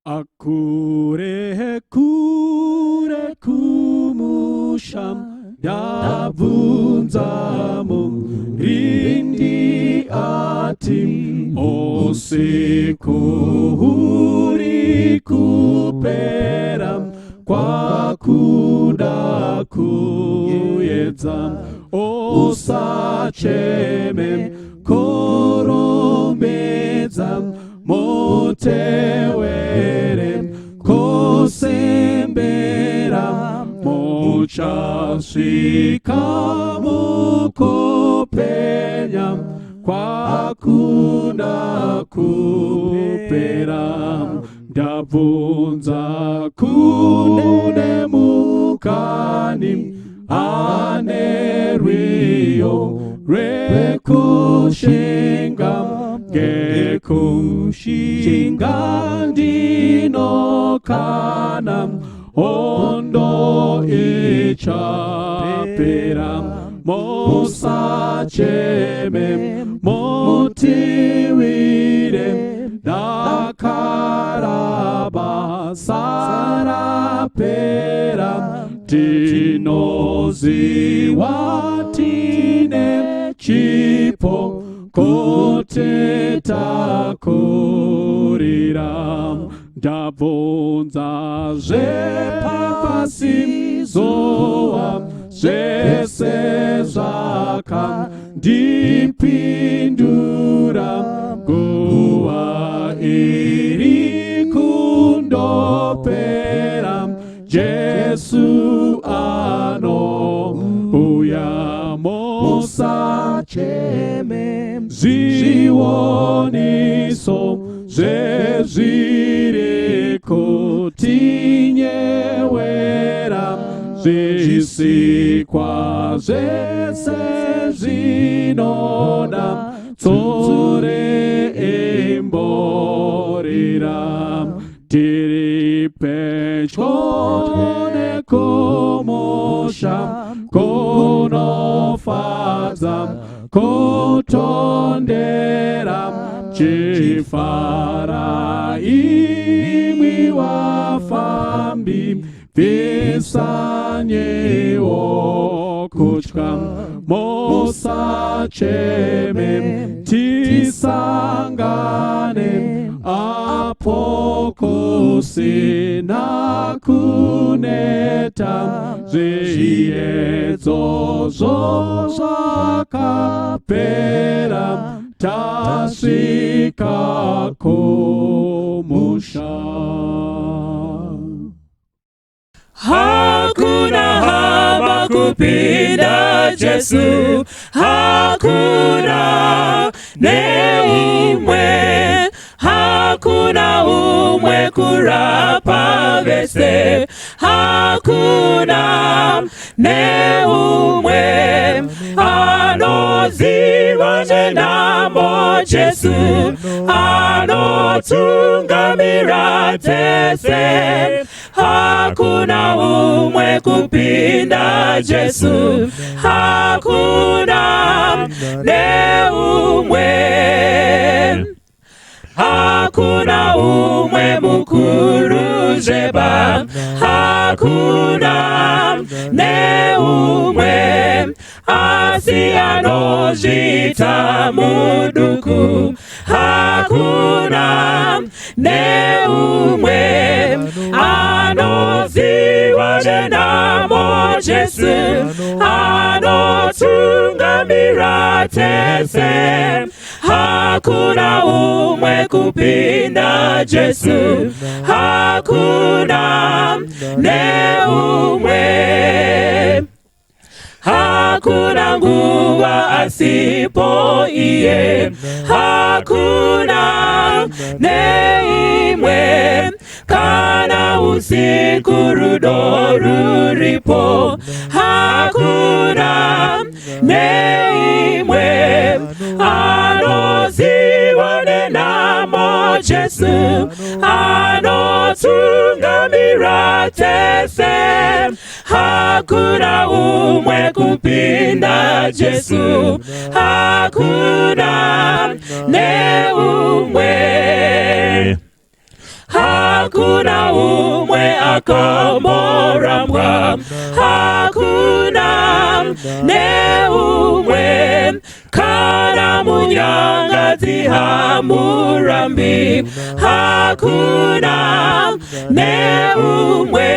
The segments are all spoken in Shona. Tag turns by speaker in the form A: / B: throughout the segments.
A: Akure kure kumusha ndabvunza murindi ati usiku huri kupera kwakuda kuedza usacheme kurumidza mutewere kusembera muchasvika mukupenya kwakunda kupera ndabvunza kune mukani ane rwiyo rwekushinga ngekushinga ndinokana hondo ichapera musacheme mutiwire dakaraba sarapera tinoziwa tine chipo kuti takurira ndabvunza zvepasi zuva zvese zvakandipindura nguva iri kundopera Jesu anouya musacheme zvioniso zvezviri kutinyewera zvisikwa zvese zvinoda tsore imborira tiri pedyo nekumusha kunofadza kutondera chifara imwi wafambi bvisanyiwo kutya musacheme tisangane apo kusina kuneta zviedzo zvakapera tasvika kumusha.
B: Hakuna hama kupinda Jesu, hakuna neumwe, hakuna umwe kurapa vese, hakuna neumwe anoziva nenhamo Jesu, anotungamira tese. Hakuna umwe kupinda Jesu, hakuna neumwe. Hakuna umwe mukuru zveba, hakuna neumwe, asi anozviita muduku, hakuna neumwe anoziva nenhamo Jesu, anotungamira tese. Hakuna umwe kupinda Jesu, hakuna neumwe. Hakuna nguva asipo iye, hakuna neimwe. Kana usiku rudo ruripo, hakuna neimwe anoziva nenhamo. Jesu anotungamira tese, hakuna umwe kupinda Jesu, hakuna neumwe. Hakuna umwe akamborambwa, hakuna neumwe. Kana munyangadzi hamurambi, hakuna neumwe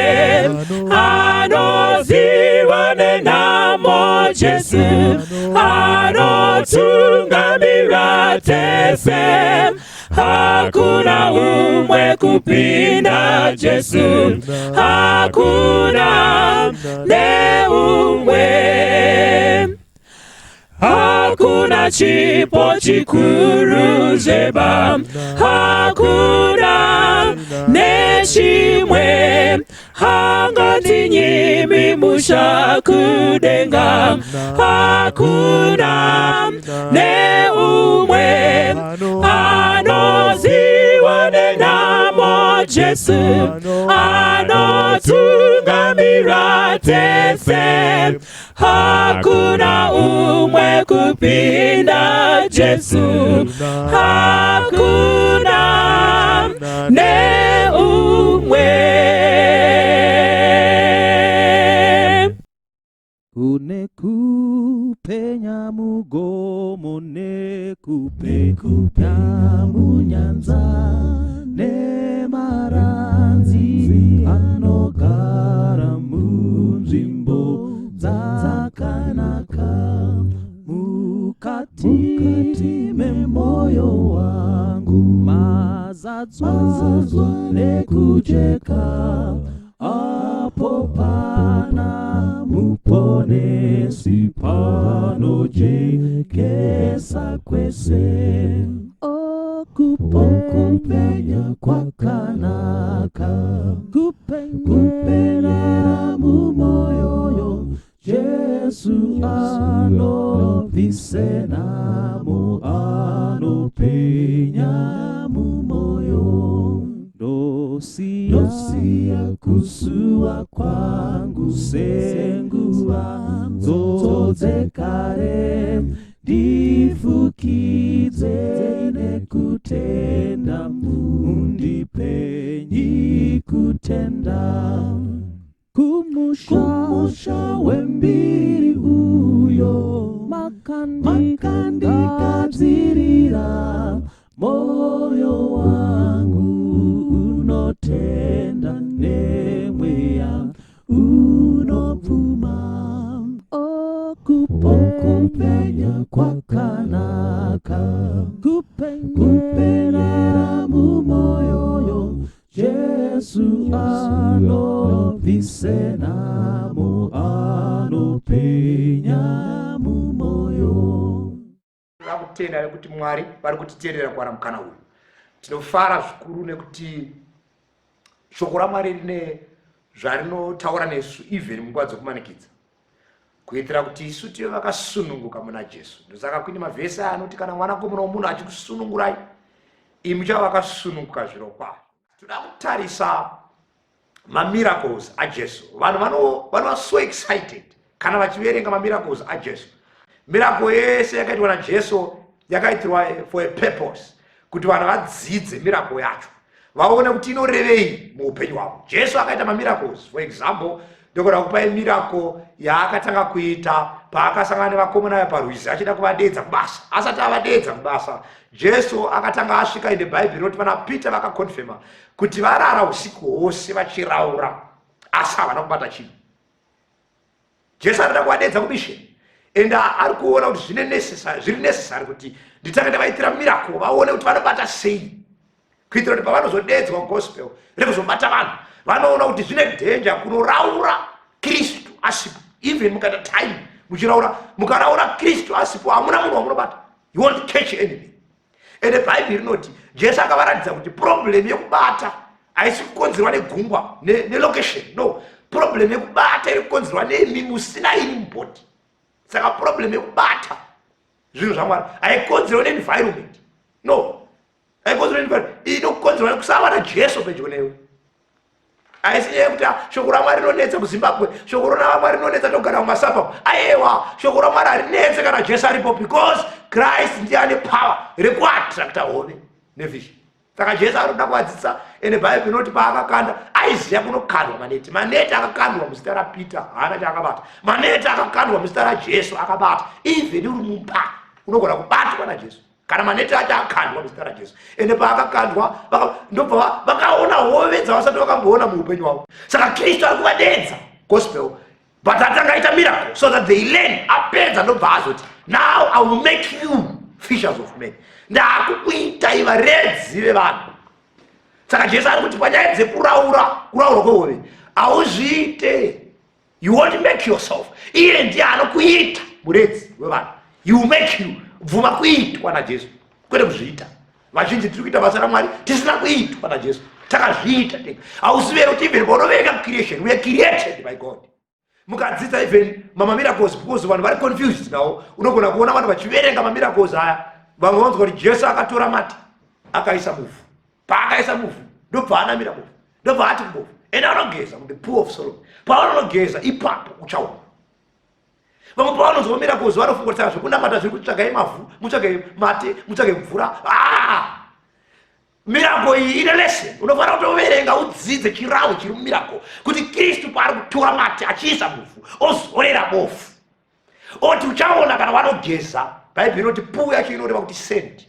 B: anoziva nenhamo. Jesu anotungamira tese, hakuna umwe kupinda Jesu, hakuna neumwe. Hakuna chipo chikuru zveba, hakuna nechimwe hangatinyimi musha kudenga, hakuna neumwe anoziva nenhamo. Jesu anotungamira tese, hakuna umwe kupinda Jesu, hakuna neumwe.
A: Kune kupenya mugomo, nekupenya munyanza, nemaranzi anogara munzvimbo dzakanaka. Mukati memoyo wangu mazadzwa nekujeka, apo pana Muponesi panojekesa kwese. Okupenya kwakanaka, kupenyera mumoyo, Jesu anobvise nhamo, anopenya mumoyo. Ndosiya kusuwa kwangu senguva dzekare, ndifukidze nekutenda, mundipenyi kutenda. Kumusha wembiri uyo makandigadzirira, moyo wangu unotenda nemweya unobvuma. Okupenya kwakanaka, kupenyera mumoyo, Jesu anobvise nhamo, anopenya mumoyo.
C: Tinoda kutenda nekuti Mwari vari kutitendera kuwana mukana uyu. Tinofara zvikuru nekuti shoko raMwari rine zvarinotaura nesu even munguva dzekumanikidza, kuitira kuti isu tive vakasununguka muna Jesu. Ndosaka kuine mavhesi aya anoti kana Mwanakomana womunhu achikusunungurai, imi muchava vakasununguka zvirokwazvo. Toda kutarisa mamiracles aJesu. Vanhu vanova so excited kana vachiverenga mamiracles aJesu. Miracle yese yakaitwa naJesu yakaitirwa for a purpose, kuti vanhu vadzidze miracle yacho, vaone kuti inorevei muupenyu hwavo. Jesu akaita mamiracles. For example, ndogona kupai miracle yaakatanga kuita paakasangana nevakomana parwizi achida kuvadedza kubasa. Asati avadedza kubasa, Jesu akatanga asvika ende Bhaibheri rinoti vana Peter vakakonfema kuti varara usiku hwose vachiraura, asi havana kubata chinhu. Jesu arida kuvadedza kumission and ari kuona kuti zvine necessary, zviri necessary kuti nditange ndavaitira miracle, vaone kuti vanobata sei, kuitira kuti pavanozodedzwa gospel rekuzobata vanhu, vanoona kuti zvine danger kunoraura Kristu asipo. Even mukaita time muchiraura, mukaraura Kristu asipo, hamuna munhu wamunobata. You won't catch anything. Ende Bhaibheri rinoti Jesu akavaratidza kuti problem yekubata Haisi kukonzerwa negungwa nelocation, no. Problem yekubata iri kukonzerwa nemi musina ini mubhoti. Saka problem yekubata zvinhu zvaMwari haikonzerwa neenvironment, no, haikonzerwa neenvironment, inokonzerwa nekusava naJesu pedyo newe. Haisi nyaya yekuti ah, shoko raMwari rinonetsa muZimbabwe, shoko raMwari rinonetsa togara mumasabab. Ayewa, shoko raMwari harinetse kana Jesu aripo, because Christ ndiye ane power rekuattracta hove nefish. Saka Jesu anoda kuvadzidzisa, ende Bhaibheri inoti paakakanda aiziva kunokandwa maneti. Maneti akakandwa muzita raPeter haana chaakabata, maneti akakandwa muzita raJesu akabata. Even uri mumba unogona kubatwa naJesu kana maneti acho akandwa muzita raJesu. Ende paakakandwa ndobva vakaona hove dzavasati vakamboona muupenyu hwavo. Saka Kristu ari kuvadedza gospel, but atanga aita miracle so that they learn. Apedza ndobva azoti, "Now I will make you fishers of men." Ndaakukuitai varedzi vevanhu. Saka Jesu ari kuti panyaya dzekuraura, kuraurwa kwehove, hauzviite, you won't make yourself. Iye ndiye anokuita muredzi wevanhu. He will make you. Bvuma kuitwa naJesu, kwete kuzviita. Vazhinji tiri kuita basa raMwari tisina kuitwa naJesu, takazviita tega. Hauzivi here kuti even paunoverenga creation, we are created by God? Mukadzidza even mamamiracles, because vanhu vari confused nawo, unogona kuona vanhu vachiverenga mamiracles aya, vamwe vanzwa kuti Jesu akatora mati akaisa muvhu, paakaisa muvhu ndobva anamira muvhu, ndobva ati kubofu, "Enda unogeza muthe pool of Solomon, paunonogeza ipapo uchaona." Vamwe pavanonzwa miracles vanofunga kuti saka zvekunamata zviri kutsvagai mavhu, mutsvage mate, mutsvage mvura. Ah! Miracle iyi ine lesson. Unofanira kutoverenga udzidze chirawo chiri mumiracle, kuti Kristu paari kutora mate achiisa muvhu, ozorera bofu, oti, "Uchaona kana wanogeza." Bhaibheri inoti pool yacho inoreva kuti sand.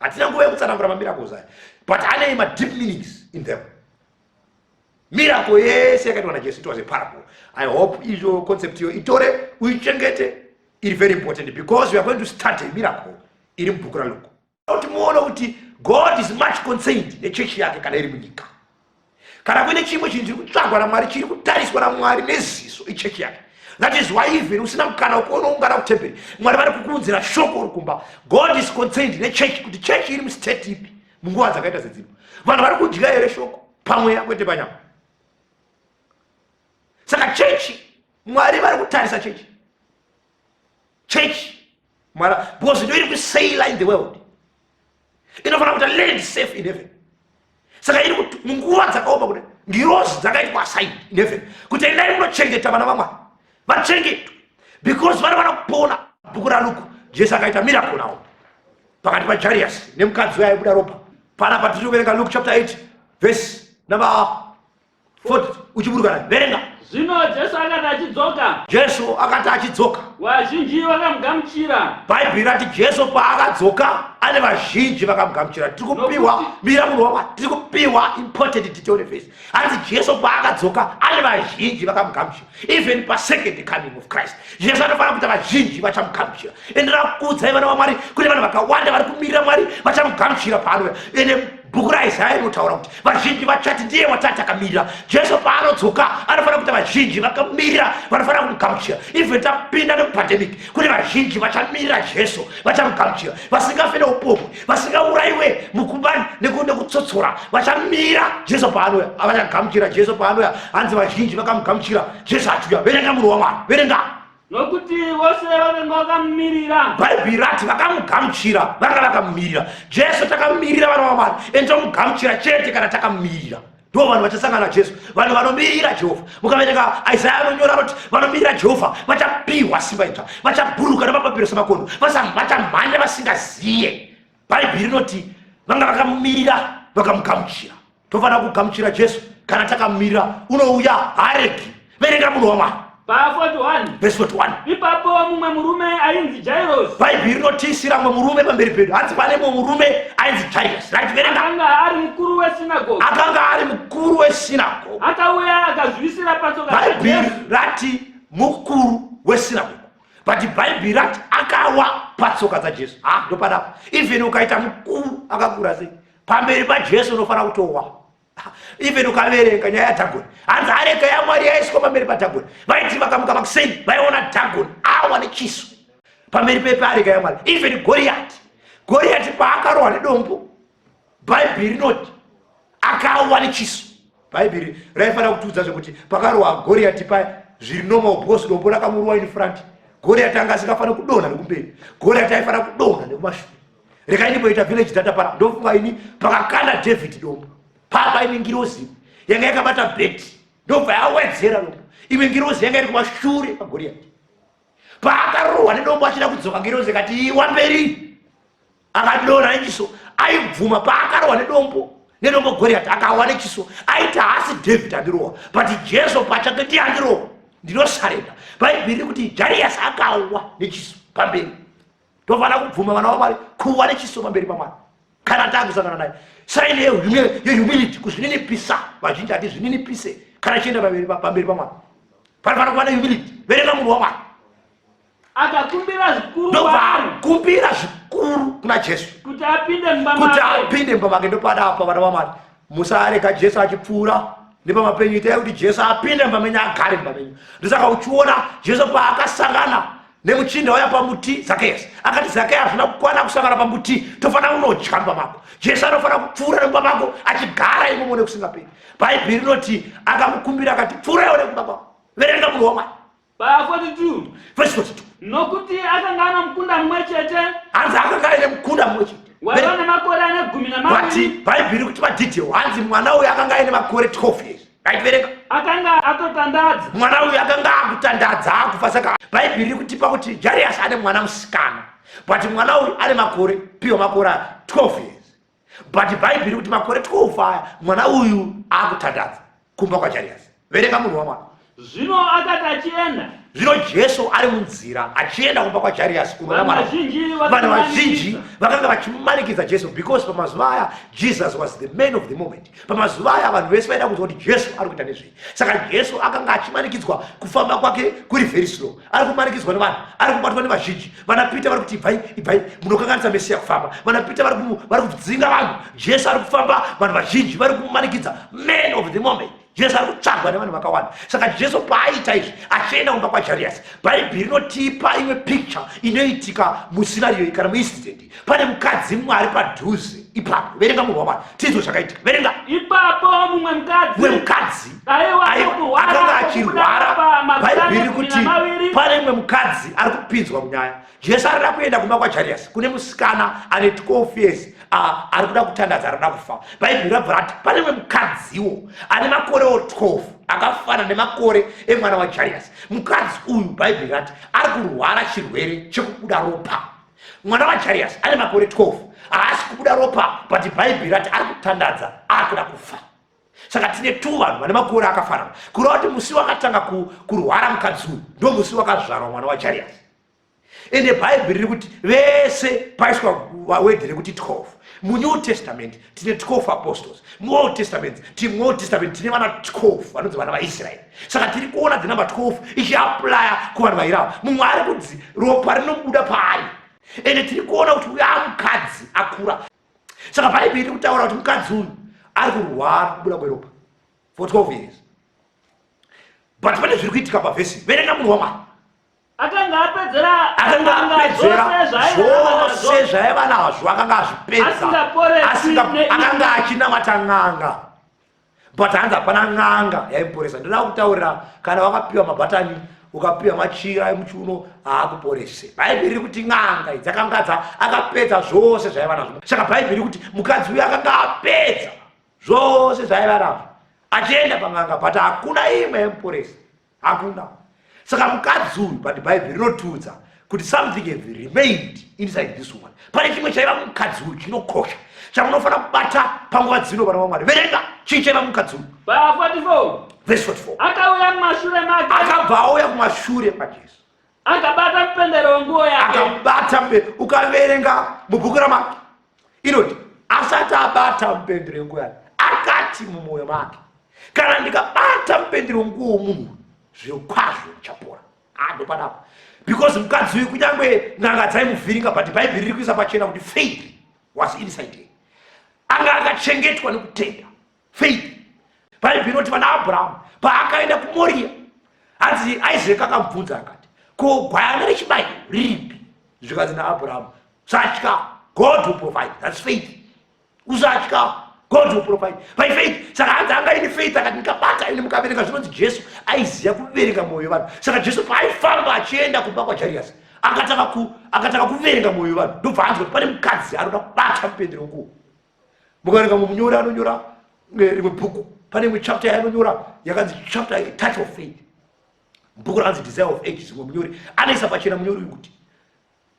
C: Hatina nguva yekutsanangura mamiracles aya, but ane madeep meanings in them. Miracle yese yakaitwa naJesu, it was a parable. I hope izvo concept iyo itore uichengete, iri very important, because we are going to start a miracle iri mubhuku raLuke, kuti muone kuti God is much concerned nechechi yake kana iri munyika. Kana kuine chimwe chinhu chiri kutsvagwa naMwari, chiri kutariswa naMwari neziso, ichechi yake. That is why even usina mukana wekuona ungana kutemberi, Mwari vari kukuunzira shoko uri kumba. God is concerned nechechi, kuti chechi iri mustate ipi munguva dzakaita sedzino. Vanhu vari kudya here shoko pamweya, kwete panyama? Saka chechi, Mwari vari kutarisa chechi. Chechi Mwari, because ndo iri kusaila in the world, inofanira kuita land safe in heaven. Saka iri kuti munguva dzakaoma kudai, ngirozi dzakaitwa assigned in heaven kuti endai munochengeta vana vaMwari, vachengetwe, because vanofanira kupona. Bhuku raLuku, Jesu akaita miracle nawo pakati paJairus nemukadzi uyo aibuda ropa. Panapa tiri kuverenga Luke chapter 8 verse number 40 uchiburuka nayo, verenga.
B: Zvino Jesu akati achidzoka,
C: Jesu akati achidzoka,
B: vazhinji vakamugamuchira.
C: Bhaibheri rati Jesu paakadzoka ane vazhinji vakamugamuchira. Tiri kupiwa mira, munhu waMwari, tiri kupiwa important detail verse. Hanzi Jesu paakadzoka ane vazhinji vakamugamuchira. Even pasecond coming of Christ, Jesu anofanira kuita vazhinji vachamugamuchira. Ende rakuudzai, vana vaMwari, kune vanhu vakawanda vari kumirira Mwari vachamugamuchira paanouya. Ende bhuku raIsaya rinotaura kuti vazhinji vachati, "Ndiye watati takamirira." Jesu paanodzoka anofanira kuita vazhinji vakamirira vanofanira kumugamuchira. Even tapinda nemupandemic, kune vazhinji vachamirira Jesu, vachamugamuchira, vasingafe neupombwe, vasingaurayiwe mukuba nekutsotsora, vachamira Jesu paanouya, vachagamuchira Jesu paanouya. Hanzi vazhinji vakamugamuchira Jesu achiuya. Verenga, munhu waMwari, verenga.
B: Nokuti vose vakanga vakamumirira.
C: Bhaibheri rati vakamugamuchira vanga vakamumirira Jesu. Takamirira, vana vamwari, ende tomugamuchira chete kana takamumirira. Ndo vanhu vachasangana naJesu, vanhu vanomirira Jehovha. Mukaverenga Isaya, anonyora anoti vanomirira Jehovha vachapiwa simba idzva, vachabhuruka namapapiro semakondo, vachamhanya vasingaziye. Bhaibheri rinoti vanga vakamumirira vakamugamuchira. Tofanira kugamuchira Jesu kana takamirira. Unouya, haaregi. Verenga, munhu waMwari.
B: Pa41.
C: Verse 41.
B: Ipapo mumwe murume ainzi Jairos,
C: Bhaibheri rinotiisira mumwe murume pamberi pedu. Hanzi pane mumwe murume ainzi Jairus, right? Verenga.
B: Akanga ari mukuru wesinagoge,
C: Akanga ari mukuru wesinagoge,
B: akauya akazviwisira patsoka
C: Bhaibheri
B: dzaJesu.
C: rati mukuru wesinagoge, but Bhaibheri rati akawa patsoka dzaJesu. Ha, ndopadapa. Even ukaita mukuru akakura sei, pamberi paJesu unofanira kutowa. Even ukaverenga nyaya yaDhagoni, hanzi areka yaMwari yaiswa pamberi paDhagoni. Vaiti vakamuka makuseni vaiona Dhagoni awa nechiso pamberi peareka yaMwari. Even Goriyati, Goriyati paakarohwa nedombo, Bhaibheri rinoti akawa nechiso. Bhaibheri raifanira kutiudza zvekuti pakarohwa Goriati paya zviri normal because dombo rakamurowa in front. Goriati anga asingafaniri kudonha nekumberi. Goriati aifanira kudonha nekumashure. Rekai ndimboita village data para ndofunga ini pakakanda David dombo. Papa ine ngirozi yanga yakabata beti ndobva yawedzera dombo. Imwe ngirozi yanga iri kumashure paGoriati. Paakarohwa nedombo achida kudzoka ngirozi ikati iwa mberi. Akadonha nechiso aibvuma paakarohwa nedombo nedombo Goriati akawa nechiso aiti haasi David andirohwa but Jesu pachake ndiye andirohwa ndinosarenda. Bhaibheri riri kuti Jarius akawa nechiso pamberi. Tofanira kubvuma vana vaMwari kuwa nechiso pamberi paMwari kana takusangana naye. Saini yehumility kuzvininipisa. Vazhinji hatizvininipise kana chienda pamberi paMwari. Panofanira kuva nehumility. Verenga munhu waMwari.
B: Akakumbira zvikuru
C: ndobva
B: kwaari
C: akumbira zvikuru kuna Jesu
B: kuti apinde mumba
C: kuti
B: make.
C: apinde mumba make. Ndopada apa vana vaMwari, musarega Jesu achipfuura nepamapenyu. Itai kuti Jesu apinde mumba menyu, agare mumba menyu. Ndosaka uchiona Jesu paakasangana nemuchinda uya pamuti Zakeyasi, akati Zakeya, hazvina kukwana kusangana pamuti, tofanira kunodya mumba mako. Jesu anofanira kupfuura nemumba mako achigara imomo nekusingaperi. Bhaibheri rinoti akamukumbira akati, pfuuraiwo nekumba kwako. Verenga munhu waMwari.
B: Pa 42.
C: Verse 42.
B: Nokuti akanga ana mukunda mumwe chete.
C: Hanzi akanga aine mukunda mumwe chete.
B: Waiva nemakore ane 12.
C: But Bhaibheri kuti madetail hanzi mwana uyu akanga aine makore 12 years. Right, verenga.
B: Akanga atotandadza.
C: Mwana uyu akanga akutandadza akufa saka Bhaibheri riri kutipa kuti Jairus ane mwana musikana. But mwana uyu ane makore piwa makore 12 years. But Bhaibheri kuti makore 12 aya mwana uyu akutandadza kumba kwaJarius. Verenga munhu waMwari.
B: Zvino akati achienda.
C: Zvino Jesu ari munzira achienda kumba kwaJarius kunoona mwana.
B: Vanhu
C: vazhinji vakanga vachimanikidza Jesu because pamazuva aya Jesus was the man of the moment. Pamazuva aya vanhu vese vaida kunzwa kuti Jesu ari kuita nezvei. Saka Jesu akanga achimanikidzwa kufamba kwake kuri very slow. Ari kumanikidzwa nevanhu, ari kubatwa nevazhinji. Vana Peter vari kuti ibvai, ibvai, munokanganisa Mesiya kufamba. Vana Peter vari kudzinga vanhu. Jesu ari kufamba, vanhu vazhinji vari kumumanikidza. Man of the moment. Jesu ari kutsvagwa nevanhu vakawanda. Saka Jesu paaita izvi achienda kumba kwaJarius, Bhaibheri rinotipa imwe picture inoitika muscenario iyi kana muincident. Pane mukadzi mumwe ari padhuze ipapo. Verenga munhu waMwari, tinzwe zvakaitika. Verenga.
B: Ipapo mumwe mukadzi
C: mumwe mukadzi
B: aiwa
C: akanga achirwara. Bhaibheri kuti pane mumwe mukadzi ari kupinzwa munyaya. Jesu arida kuenda kumba kwaJarius kune musikana ane 12 years ari kuda kutandadza, ari kuda kufa. Bhaibheri rabva rati pane mumwe mukadziwo ane makorewo 12 akafana nemakore emwana waJarius. Mukadzi uyu Bhaibheri rati ari kurwara chirwere chekubuda ropa. Mwana waJarius ane makore 12 haasi kubuda ropa, but Bhaibheri rati ari kutandadza, akuda kufa. Saka tine tu vanhu vane makore akafanana, kureva kuti musi wakatanga kurwara mukadzi uyu ndo musi wakazvarwa mwana waJarius. Ende Bhaibheri riri kuti vese paiswa wedhi rekuti 12. MuNew Testament tine 12 apostles, muOld Testament tine muOld Testament tine vana 12 vanonzi vana vaIsraeri. Saka tiri kuona the number 12 ichiaplya kuvanhu vairava. Mumwe ari kunzi ropa rinobuda paari, ende tiri kuona kuti uyo amukadzi akura. Saka Bhaibheri riri kutaura kuti mukadzi uyu ari kurwara kubuda kweropa for 12 years, but pane zviri kuitika pavhesi. Verenga munhu waMwari.
B: Akanga apedzera
C: akanga
B: n'anga
C: apedzera
B: zvose
C: zvose zvaiva nazvo, akanga azvipedza,
B: Asingaporesi neimwe.
C: Akanga achinamata n'anga, but hanzi hapana n'anga yaimuporesa. Ndoda kutaurira, kana wakapiwa mabhatani, ukapiwa machira emuchiuno, haakuporese. Bhaibheri riri kuti n'anga idzi akanga akapedza zvose zvaiva nazvo. Saka Bhaibheri riri kuti mukadzi uyu akanga apedza zvose zvaiva nazvo achienda pan'anga, but hakuna imwe yaimuporesa, hakuna. Saka mukadzi uyu, but Bhaibheri rinotiudza kuti something have remained inside this woman. Pane chimwe chaiva mukadzi uyu chinokosha chamunofanira kubata panguva dzino, vana vaMwari. Verenga, chii chaiva mukadzi uyu?
B: Pa 44.
C: Verse 44.
B: Akauya kumashure make.
C: Akabva auya kumashure kwaJesu.
B: Akabata mupendero wenguo yake.
C: Akabata mupendero. Ukaverenga mubhuku raMark inoti asati abata mupendero wenguo yake, akati mumwoyo make, kana ndikabata mupendero wenguo womunhu, zvirokwazvo ndichapora. Ndopadapa, because mukadzi uyu kunyange n'anga dzaimuvhiringa, but Bhaibheri riri kuisa pachena kuti faith was inside her. Anga akachengetwa nekutenda, faith. Bhaibheri rinoti vana Abrahamu paakaenda kuMoria, hanzi Isaac akamubvunza akati, ko gwayana rechibayiro riripi? Zvikanzi naAbrahamu, usatya, God will provide. That's faith. Usatya. God will provide by faith. Saka hanzi anga ine faith akati ndikabata ini mukaverenga zvinonzi Jesu aiziva kuverenga mwoyo yevanhu. Saka Jesu paaifamba achienda kumba kwaJarius akatanga ku akatanga kuverenga mwoyo yevanhu ndobva anzwa kuti pane mukadzi anoda kubata mupendero wenguo. Mukaverenga munyori anonyora eh, rimwe bhuku pane imwe chapter yaanonyora yakanzi chapter touch of faith. Bhuku rakanzi Desire of Ages mumwe munyori anoisa pachena munyori uyu kuti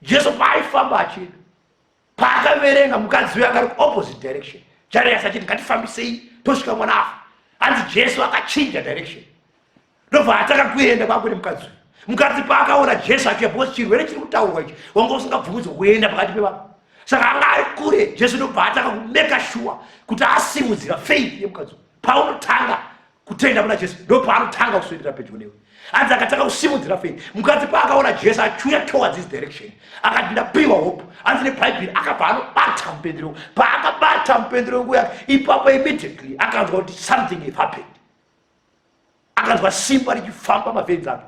C: Jesu paaifamba achienda paakaverenga mukadzi uyo akari kuopposite direction Jairus achiti ngatifambisei tosvika mwana afa hanzi Jesu akachinja direction ndobva ataka kuenda kwakune mukadzi uyu mukadzi paakaona Jesu achiya because chirwere chiri kutaurwa ichi wanga usingabvumidzwa kuenda pakati pevanhu saka anga ari kure Jesu ndobva ataka kumeka shuwa kuti asimudzira faith yemukadzi uyu paunotanga Kutenda muna Jesu ndopaanotanga kuswedera pedyo newe. Hanzi akatanga kusimudzira faith. Mukadzi paakaona Jesu achiuya towards his direction, akati ndapiwa hope. Hanzi neBhaibheri akabva anobata mupendero. Paakabata mupendero wenguo yake, ipapo immediately akanzwa kuti something have happened. Akanzwa simba richifamba maveins ake.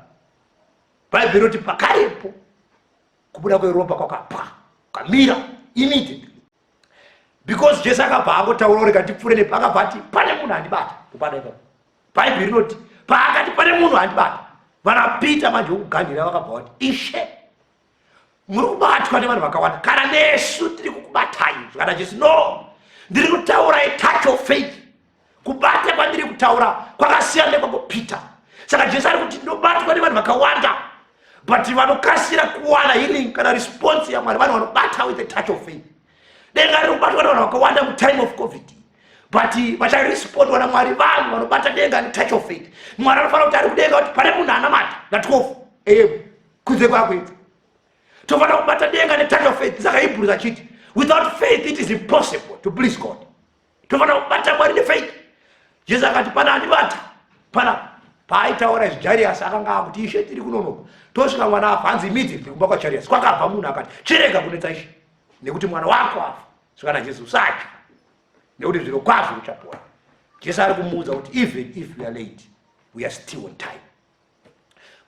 C: Bhaibheri roti pakarepo kubuda kweropa kwakapwa, kamira immediately. Because Jesu akabva angotaura rega ndipfuure nepo akabva ati pane munhu andibata kupada ipapo. Bhaibheri rinoti paakati pane munhu andibata vana Peter manje vokuganhira vakabva vati Ishe muri kubatwa nevanhu vakawanda kana nesu tiri kukubatai zvakana Jesu no ndiri kutaura a touch of faith kubata kwandiri kutaura kwakasiyana nekwako Peter saka Jesu ari kuti ndinobatwa nevanhu vakawanda but vanokasira kuwana healing kana response yaMwari vanhu vanobata with a touch of faith denga riri kubatwa nevanhu vakawanda mutime of covid but vacharespondwa namwari vanhu vanobata denga netouch of faith mwari anofanira kuti ari kudenga kuti pane munhu anamata na 12 am kunze kwakuedza tofanira kubata denga netouch of faith saka Hebrews achiti without faith it is impossible to please God tofanira kubata mwari nefaith Jesu akati pana andibata pana paaitaura izvi Jairus akanga akuti ishe tiri kunonoka tosvika mwana afa hanzi immediately kumba kwaJairus kwakabva munhu akati chirega kunetsa ishe nekuti mwana wako afa saka naJesu usatya nekuti zviro kwazvo uchapora Jesu ari kumuudza kuti even if we are late we are still on time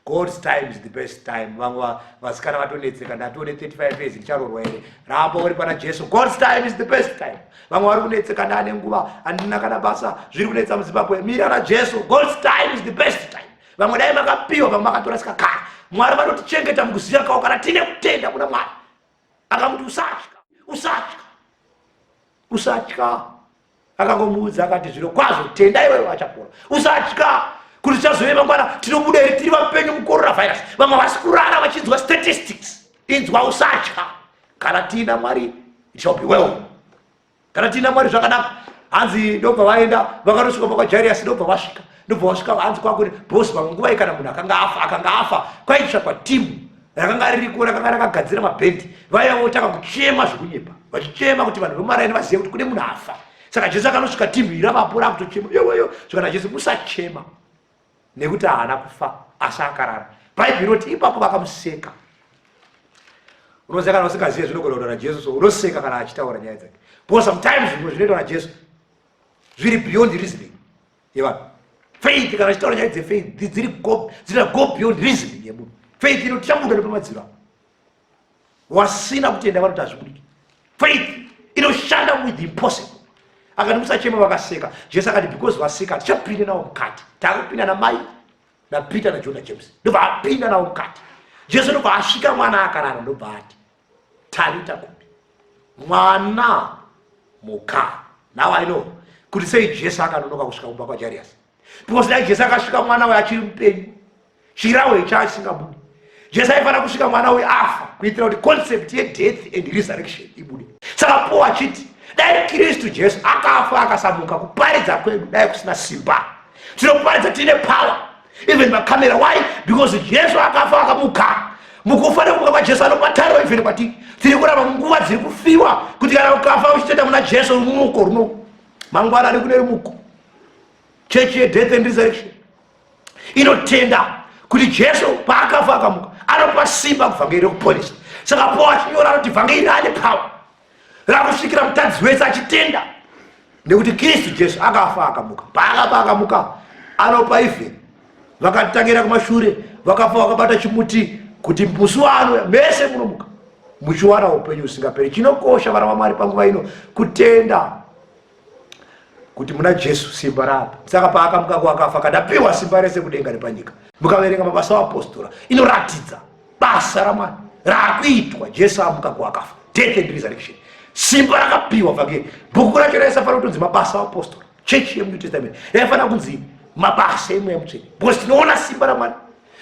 C: God's time is the best time. Vamwe vasikana vatonetseka ndatone 35 years ndicharoorwa here? Ramba uri pana Jesu. God's time is the best time. Vamwe vari kunetseka ndane nguva handina kana basa zviri kunetsa muZimbabwe. Mira na Jesu. God's time is the best time. Vamwe dai makapiwa vamwe makatorasika kare. Mwari vanotichengeta mukuziva kwavo kana tine kutenda kuna Mwari. Akamuti usatya, usatya, usatya. Akangomuudza akati zviro kwazvo tenda iwewe vachapora. Usatya kuti tichazove mangwana tinobuda here tiri vapenyu mucorona virus. Vamwe vasi kurara vachinzwa statistics. Inzwa usatya. Kana tiina Mwari it shall be well. Kana tiina Mwari zvakanaka. Hanzi ndobva vaenda vakanosvika pakwaJairus ndobva vasvika. Ndobva vasvika hanzi kwakuri boss pamwe nguva iyi kana munhu akanga afa akanga afa kwaitsvakwa timu rakanga ririko rakanga rakagadzira mabhendi vaiva votanga kuchema zvekunyepa vachichema kuti vanhu vemaraini vazive kuti kune munhu afa saka Jesu akanosvika timu iri ravapo rakutochema yoyoyo zvikana Jesu musachema nekuti haana kufa asi akarara bhaibheri rinoti ipapo vakamuseka unoziva kana usingazive zvinogona kutaura Jesu so unoseka kana achitaura nyaya dzake because sometimes zvimwe zvinoitwa naJesu zviri beyond reasoning yevanhu faith kana achitaura nyaya dzefaith dziri dzina go beyond reasoning yemunhu faith inotichabuda nepamadziro apo wasina kutenda vanoti hazvibudiki faith inoshanda with impossible akati musachema vakaseka Jesu akati because vaseka tichapinda navo mukati takupinda namai naPeter naJohn naJames ndobva apinda navo mukati Jesu ndobva asvika mwana akarara ndobva ati talita kumi mwana muka now I know kuti sei Jesu akanonoka kusvika kumba kwaJairus because dai Jesu akasvika mwana uyo achiri mupenyu chirawo icho asingabudi Jesu aifanira kusvika mwana uyu afa kuitira kuti concept yedeath and resurrection ibude saka Paul achiti dai Kristu Jesu akafa akasamuka kuparidza kwedu dai kusina simba tinoparidza tiine power even makamera why because Jesu akafa akamuka mukufa nekumuka kwaJesu anopa tariro even kwatiri tiri kuramba munguva dziri kufiwa kuti kana ukafa uchitenda muna Jesu rumuko runo mangwanani kune rumuko chechi yedeath and resurrection inotenda kuti Jesu paakafa akamuka anopa simba kuvhangeri rekuponesa saka Paul achinyora anoti vhangeri rane power rakusvikira mutadzi wese achitenda nekuti Kristu Jesu akafa akamuka paakafa akamuka anopa even vakatangira kumashure vakafa vakabata chimuti kuti musi waanouya mese munomuka muchiwana upenyu husingaperi chinokosha vana vaMwari panguva ino kutenda. Kuti muna Jesu simba rapo. Saka paakamuka kuakafa akadapiwa simba rese kudenga nepanyika. Mukaverenga mabasa apostora inoratidza basa raMwari raakuitwa Jesu amuka kuakafa. Death and resurrection. Simba rakapiwa vhangeri. Bhuku racho raisafanira kutonzi mabasa apostora. Chechi yemuNew Testament raifanira kunzi mabasa emweya mutsvene. Because tinoona simba raMwari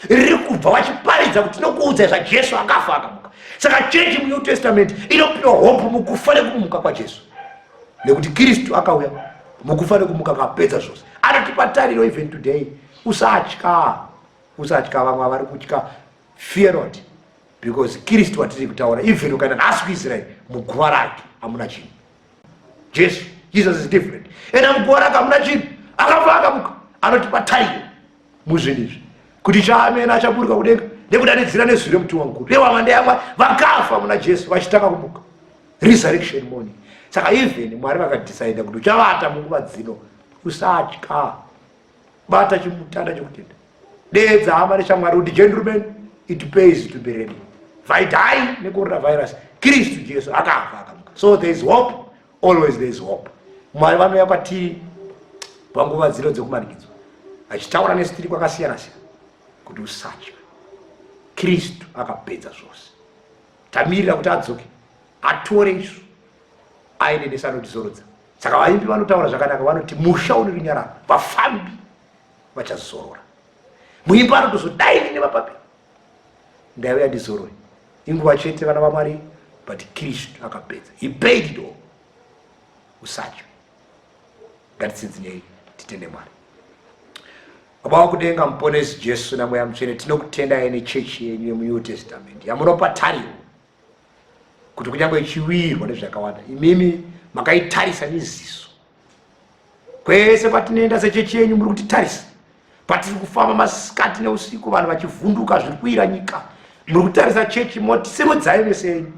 C: riri kubva vachiparidza kuti tinokuudzai zvaJesu akafa akamuka. Saka chechi muNew Testament inopiwa hope mukufa nekumuka kwaJesu. Nekuti Kristu akauya mukufa nekumuka akapedza zvose. Anotipa tariro even today. Usatya. Usatya vamwe vari kutya. Fear not. Because Kristu watiri kutaura even ukaenda nhasi kuIsrael muguva rake hamuna chinhu. Jesu, Jesus is different. Enda muguva rake hamuna chinhu. Akafa akamuka. Anotipa tariro muzvinhu izvi. Kuti chaamene achaburuka kudenga nekudanidzira nezwi remutumwa mukuru. Rehwamanda yaMwari vakafa muna Jesu vachitanga kumuka. Resurrection morning. Saka even Mwari vakadecide kuti uchavata munguva dzino usatya. Bata chimutanda chekutenda. Deedza hama neshamwari kuti gentlemen it pays to be ready. Fightai necoronavirus. Kristu Jesu akafa akamuka. So there is hope, always there is hope. Mwari vanouya kwatiri panguva dzino dzekumanikidzwa achitaura nesu tiri kwakasiyana siyana kuti usatya. Kristu akapedza zvose. Tamirira kuti adzoke atore isu aende nesu anotizorodza. Saka vaimbi vanotaura zvakanaka vanoti musha une runyararo vafambi vachazorora. Muimbi anotozodai ndine vapapi ndaiuya ndizorore. Inguva chete vana vaMwari, but Kristu akapedza. He paid it all. Usatya. Ngatitsinzinei titende Mwari. Baba wakudenga muponesi Jesu naMweya Mutsvene tinokutendai nechechi yenyu yemuNew Testament yamunopa tariro kuti kunyange ichiwirwa nezvakawanda imimi makaitarisa neziso kwese kwatinoenda sechechi yenyu muri kutitarisa patiri kufamba masikati neusiku vanhu vachivhunduka zviri kuira nyika muri kutarisa chechi moti simudzai vese yenyu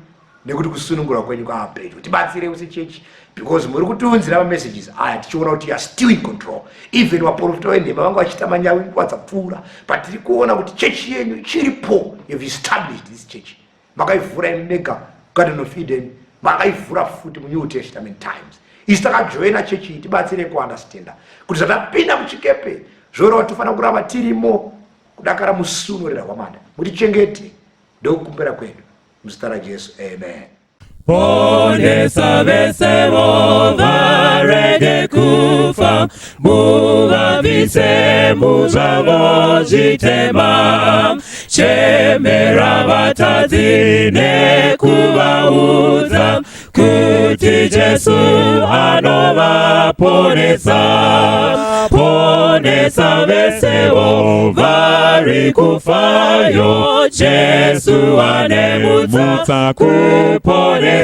C: nekuti kusunungurwa kwenyu kwaapedyo tibatsirewo sechechi because muri kutiunzira mamessages aya tichiona kuti youare still in control even vaprofita venhema vanga vachiita manyawi nguva dzapfuura but tiri kuona kuti chechi yenyu ichiripo you've established this church makaivhura imi mega Garden of Eden makaivhura futi muNew Testament times isu takajoina chechi iyi tibatsire kuandastenda kuti zvatapinda muchikepe zvoreva kuti tofanira kuramba tirimo kudakara musunorera hwamanda mutichengete ndokukumbira kwedu muzita raJesu amen.
A: Ponesa vese vo varege kufa muvabvise muzvavo zvitema chemera vatadzi nekuvaudza kuti Jesu anovaponesa ponesa vese vo vari kufayo Jesu ane mutsa kuponesa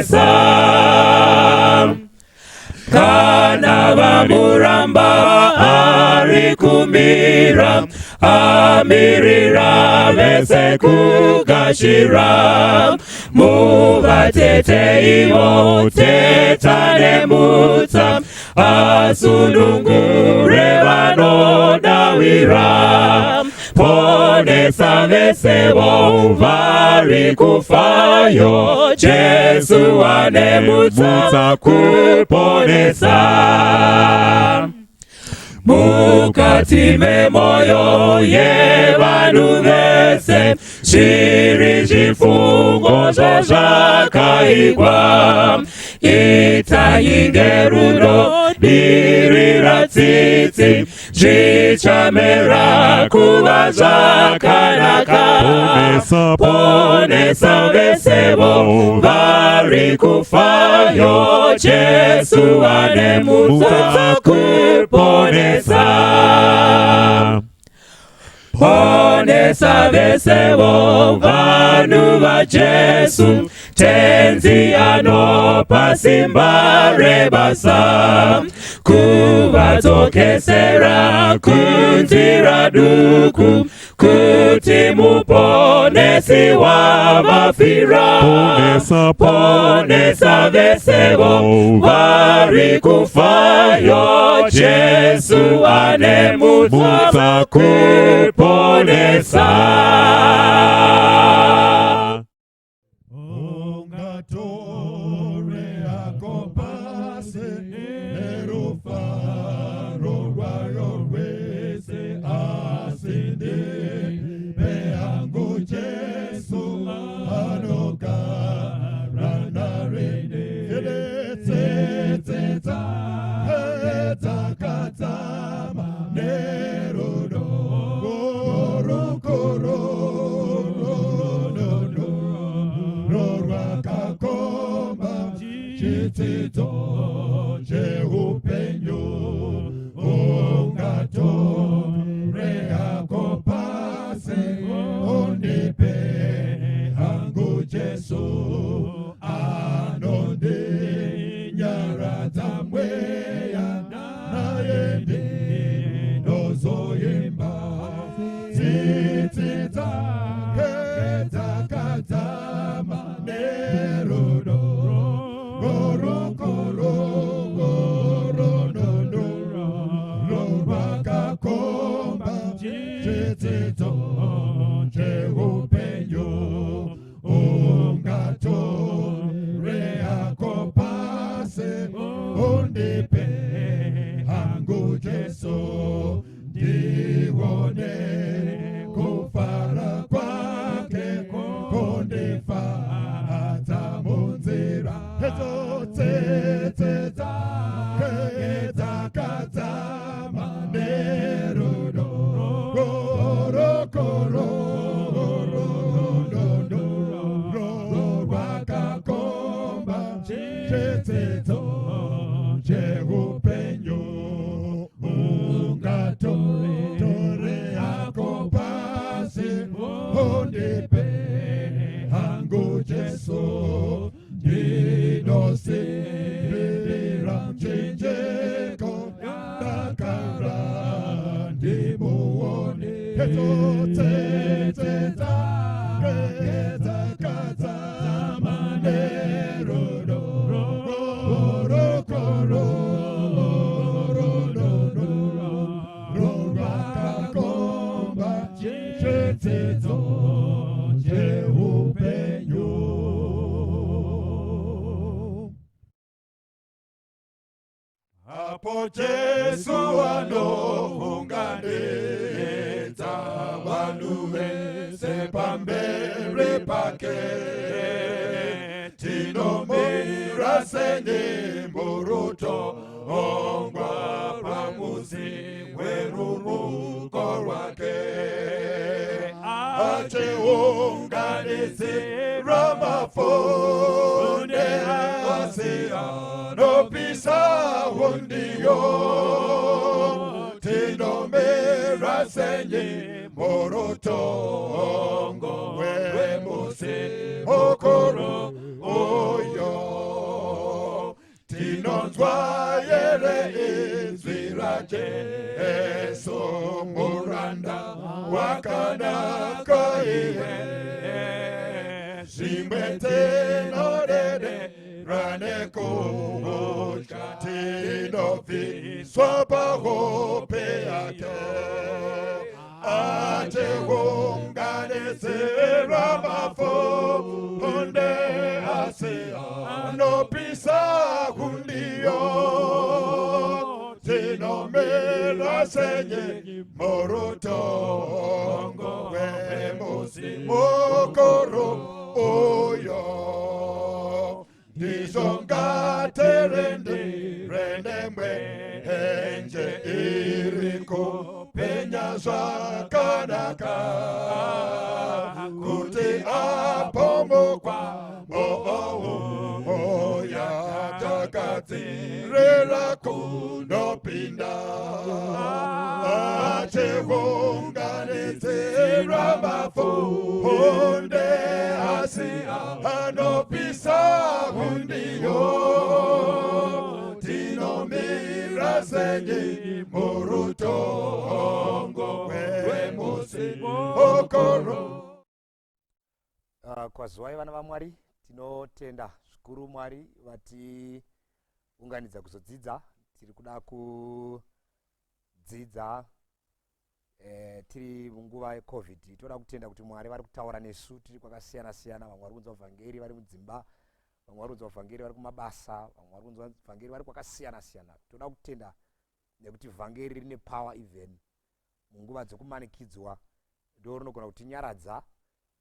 A: kana vamuramba ari kumira amirira vese kugashira muvatete ivo teta nemutsa asunungure vanodawira ponesa vese vo vari kufayo Jesu ane mutsa kuponesa mukati memoyo yevanhu vese zviri zvifungo zvazvakaigwa itai ngerudo dirira tsitsi zvichamera kuva zvakanaka
D: Ponesa,
A: ponesa vese vo vari kufayo Jesu ane mutsa kuponesa ponesa vese vo vanhu vaJesu tenzi anopa simba rebasa kuvadzokesera kunzira duku kuti muponesi wavafira
D: Ponesa,
A: ponesa vese vo vari kufayo Jesu ane mutsa
D: mutsa
A: kuponesa
D: Ungatore hako pasi nerufaro.
A: Tsitsi dzake dzakadzama nerudo rukuru runono rwakakomba chitsidzo cheupenyu. Ungatore hako pasi, undipe hangu Jesu, ndione kufara kwake kundifadza munzira. Hedzo tsitsi dzake dzakadzama nerudo rukuru runono rwakakomba chitsidzo cheupenyu. Ungatore hako pasi, undipe hangu Jesu, ndinosimbirira muchinjiko dakara ndimuone. Hedzo tsitsi dzake dzakadzama nerudo rukuru runono rwakakomba chitsidzo cheupenyu. Apo Jesu anounganidza vanhu vese pamberi pake, tinomira senyimburutongwa pamusi werumuko rwake, achiunganidzira mafunde asi anopisa hundiyo. Tinomira senyimburutongo wemusi mukuru uyo. Tinonzwa here inzwi raJesu, muranda wakanaka iye? Zvimwe tinodedera nekutya, tinobviswa pahope yake, achiunganidzira mafunde asi anopisa hundiyo. Tinomira senye murutongo wemusi mukuru uyo. Ndizvo ngatirindire nemwenje iri kupenya zvakanaka, kuti apo mukwambo ouya, takagadzirira kunopinda, achiunganidzira mafunde asi anopisa hundiyo. Tinomira senyi murutongo wemusi mukuru.
C: Kwaziwai vana vaMwari. Tinotenda zvikuru Mwari vatiunganidza kuzodzidza. Tiri kuda kudzidza tiri munguva yeCovid. Toda kutenda kuti Mwari vari kutaura nesu tiri kwakasiyana siyana. Vamwe vari kunzwa vhangeri vari mudzimba, vamwe vari kunzwa vhangeri vari kumabasa, vamwe vari kunzwa vhangeri vari kwakasiyana siyana. Toda kutenda nekuti vhangeri rine power even munguva dzekumanikidzwa, ndo rinogona kutinyaradza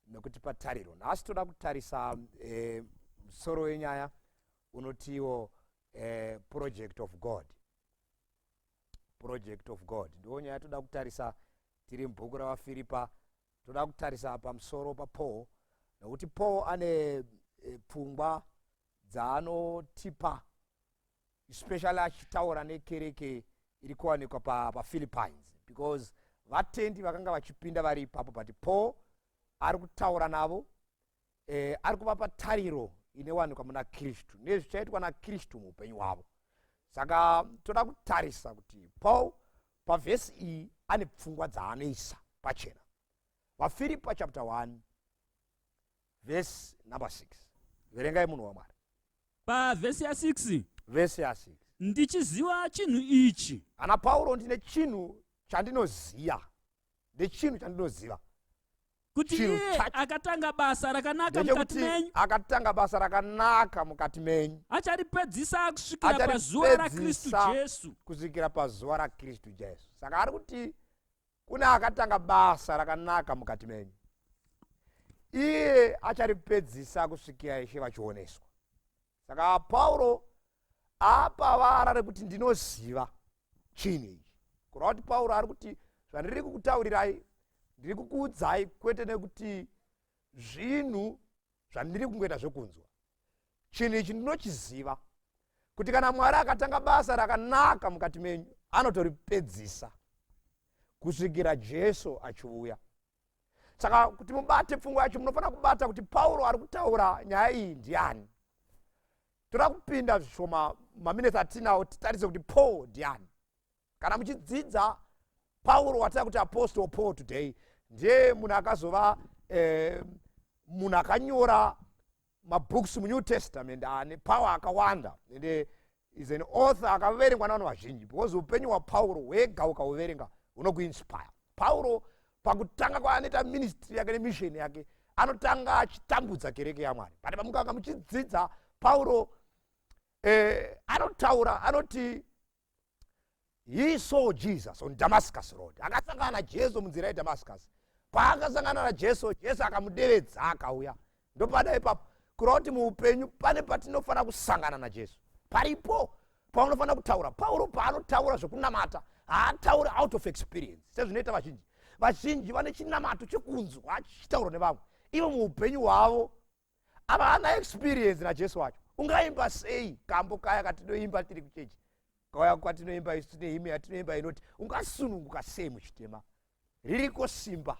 C: nekutipa tariro. Nhasi toda kutarisa musoro wenyaya unotiwo Project of God. Project of God ndo nyaya toda kutarisa. Tiri mubhuku raVaFiripa. Toda kutarisa pamusoro paPaul, nokuti Paul ane pfungwa dzaanotipa, especially achitaura nekereke iri kuwanikwa paPhilippines pa, because vatendi vakanga vachipinda vari ipapo. But Paul ari kutaura navo, ari kuvapa tariro inewanikwa muna Kristu nezvichaitwa naKristu muupenyu hwavo. Saka toda kutarisa kuti Paul pavhesi iyi ane pfungwa dzaanoisa pachena. VaFiripa chapter 1 verse number 6. Verengai, munhu waMwari.
B: Pavhesi ya6.
C: Vhesi ya6.
B: Ndichiziva chinhu ichi.
C: Ana Pauro, ndine chinhu chandinoziya, ndechinhu chandinoziva.
B: Kuti
C: Chinhu
B: iye akatanga basa rakanaka mukati
C: ndechekuti
B: menyu
C: akatanga basa rakanaka mukati menyu
B: acharipedzisa kusvikira pazuva raKristu
C: Acharipedzisa
B: Jesu.
C: kusvikira pazuva raKristu Jesu. Saka ari kuti kune akatanga basa rakanaka mukati menyu, iye acharipedzisa kusvikira Ishe vachioneswa. Saka Pauro apa vara rekuti ndinoziva chinhu ichi, kureva kuti Pauro ari kuti zvandiri kukutaurirai, ndiri kukuudzai kwete nekuti zvinhu zvandiri kungoita zvekunzwa. Chinhu ichi ndinochiziva kuti kana Mwari akatanga basa rakanaka mukati menyu, anotoripedzisa kusvikira Jesu achiuya. Saka kuti mubate pfungwa yacho, munofanira kubata kuti Pauro ari kutaura nyaya iyi ndiani. Toda kupinda zvishoma maminutes atinawo, titarise kuti Paul ndiani. Kana muchidzidza Pauro, watava kuti Apostle Paul today, ndiye munhu akazova munhu akanyora mabooks muNew Testament ane power akawanda, ende is an author akaverengwa navanhu vazhinji, because upenyu hwaPauro hwega ukauverenga hunokuinspire. Pauro pakutanga kwaanoita ministry yake nemission yake, anotanga achitambudza kereke yaMwari. But pamukanga muchidzidza Pauro, anotaura, anoti he saw Jesus on Damascus Road. Akasangana naJesu munzira yeDamascus. Paakasangana naJesu, Jesu akamudevedza, akauya. Ndopada ipapo, kureva kuti muupenyu pane patinofanira kusangana naJesu, paripo paunofanira kutaura. Pauro paanotaura zvokunamata, haatauri out of experience sezvinoita vazhinji. Vazhinji vane chinamato chekunzwa chichitaurwa nevamwe, ivo muupenyu hwavo havana experience naJesu wacho. Ungaimba sei kambo kaya katinoimba tiri kuchechi, kauya kwatinoimba isu tine hymn yatinoimba inoti, "Ungasununguka sei muchitema, ririko simba,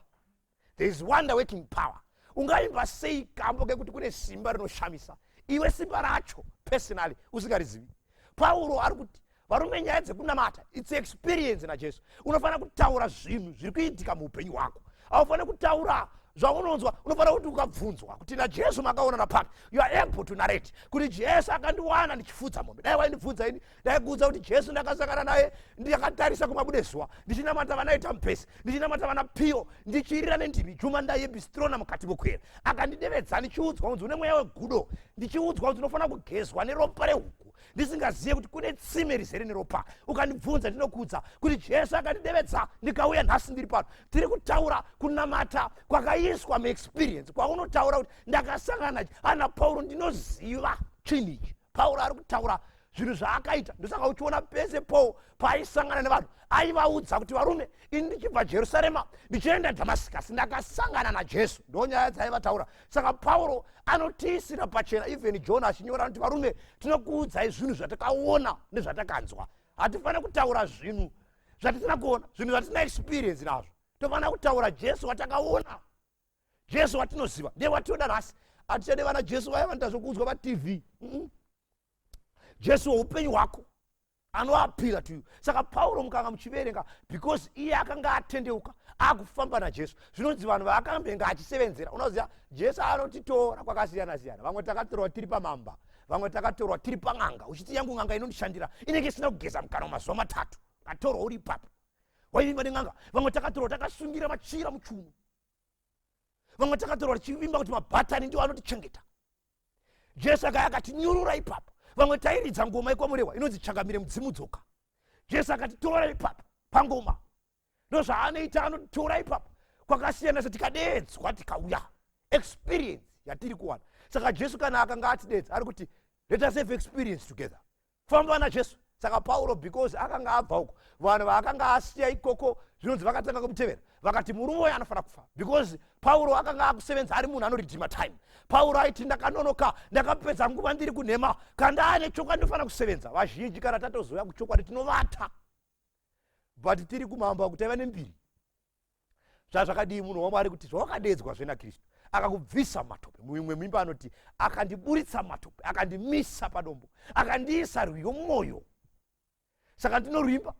C: there is wonder working power"? Ungaimba sei kambo kekuti kune simba rinoshamisa, iwe simba racho personally usingarizivi? Pauro ari kuti, varume, nyaya dzekunamata, it's experience naJesu. Unofanira kutaura zvinhu zviri kuitika muupenyu hwako, haufaniri kutaura zvaunonzwa. Unofanira kuti ukabvunzwa kuti naJesu makaonana papi, you are able to narrate kuti Jesu akandiwana ndichifudza mombe. Dai waindibvunza ini, ndaikuudza kuti Jesu ndakasangana naye ndakatarisa kumabude zuva, ndichinamata vanaita mupesi, ndichinamata vana Piyo, ndichirira nendimi juma ndayebhistrona mukati mokwera. Akandidevedza ndichiudzwa kunzi une mweya wegudo, ndichiudzwa kuti unofanira kugezwa neropa rehuku, ndisingazive kuti kune tsime rizere neropa. Ukandibvunza, ndinokuudza kuti Jesu akandidevedza, ndikauya nhasi ndiri pano. Tiri kutaura kunamata kwakaiswa muexperience, kwaunotaura kuti ndakasangana ana Pauro, ndinoziva chinhu ichi. Pauro ari kutaura zvinhu zvaakaita. Ndosaka uchiona pese Paul paaisangana nevanhu, aivaudza kuti, varume, ini ndichibva Jerusarema ndichienda Dhamascus, ndakasangana naJesu. Ndo nyaya dzaivataura. Saka Pauro anotiisira pachena. Even John achinyora anoti, varume, tinokuudzai zvinhu zvatakaona nezvatakanzwa. Hatifaniri kutaura zvinhu zvatisina kuona, zvinhu zvatisina experience nazvo. Tofanira kutaura Jesu watakaona, Jesu watinoziva, ndiye watinoda nhasi. Hatichade vana Jesu vaya vanoita zvokuudzwa paTV. Jesu weupenyu hwako anoappeala to you. Saka Pauro, mukanga muchiverenga, because iye akanga atendeuka, akufamba naJesu, zvinonzi vanhu vaakambenge achisevenzera, unoziva Jesu anotitora kwakasiyana siyana. Vamwe takatorwa tiri pamamba, vamwe takatorwa tiri pan'anga, uchiti yangu n'anga inondishandira, inenge isina kugeza mukanwa mazuva 3. Katorwa uri ipapo, waivimba nen'anga. Vamwe takatorwa takasungira machira muchuno, vamwe takatorwa tichivimba kuti mabhatani ndiwo anotichengeta. Jesu akaya akatinyurura ipapo. Vamwe tairidza ngoma yekwaMurewa inonzi "Changamire Mudzimu Dzoka". Jesu akatitora ipapo pangoma. Ndozvaanoita, anotitora ipapo kwakasiyana se tikadedzwa, tikauya, experience yatiri kuwana. Saka Jesu kana akanga atidedza, ari kuti let us have experience together, famba naJesu. Saka Pauro, because akanga abva uko, vanhu vaakanga asiya ikoko, zvinonzi vakatanga kumutevera, vakati murume uyu anofanira kufa, because Pauro akanga akusevenza ari munhu anoredeema time. Pauro aiti, ndakanonoka, ndakapedza nguva ndiri kunhema, kanda ane chokwadi, ndinofanira kusevenza. Vazhinji kana tatozoya kuchokwadi, tinovata, but tiri kumamba kuti aiva nembiri. Zvazvakadii, munhu waMwari, kuti zvawakadedzwa zvenakristu, akakubvisa mumatope? Mumwe muimba anoti, akandiburitsa mumatope, akandimisa padombo, akandiisa rwiyo mumwoyo, saka ndinoruimba.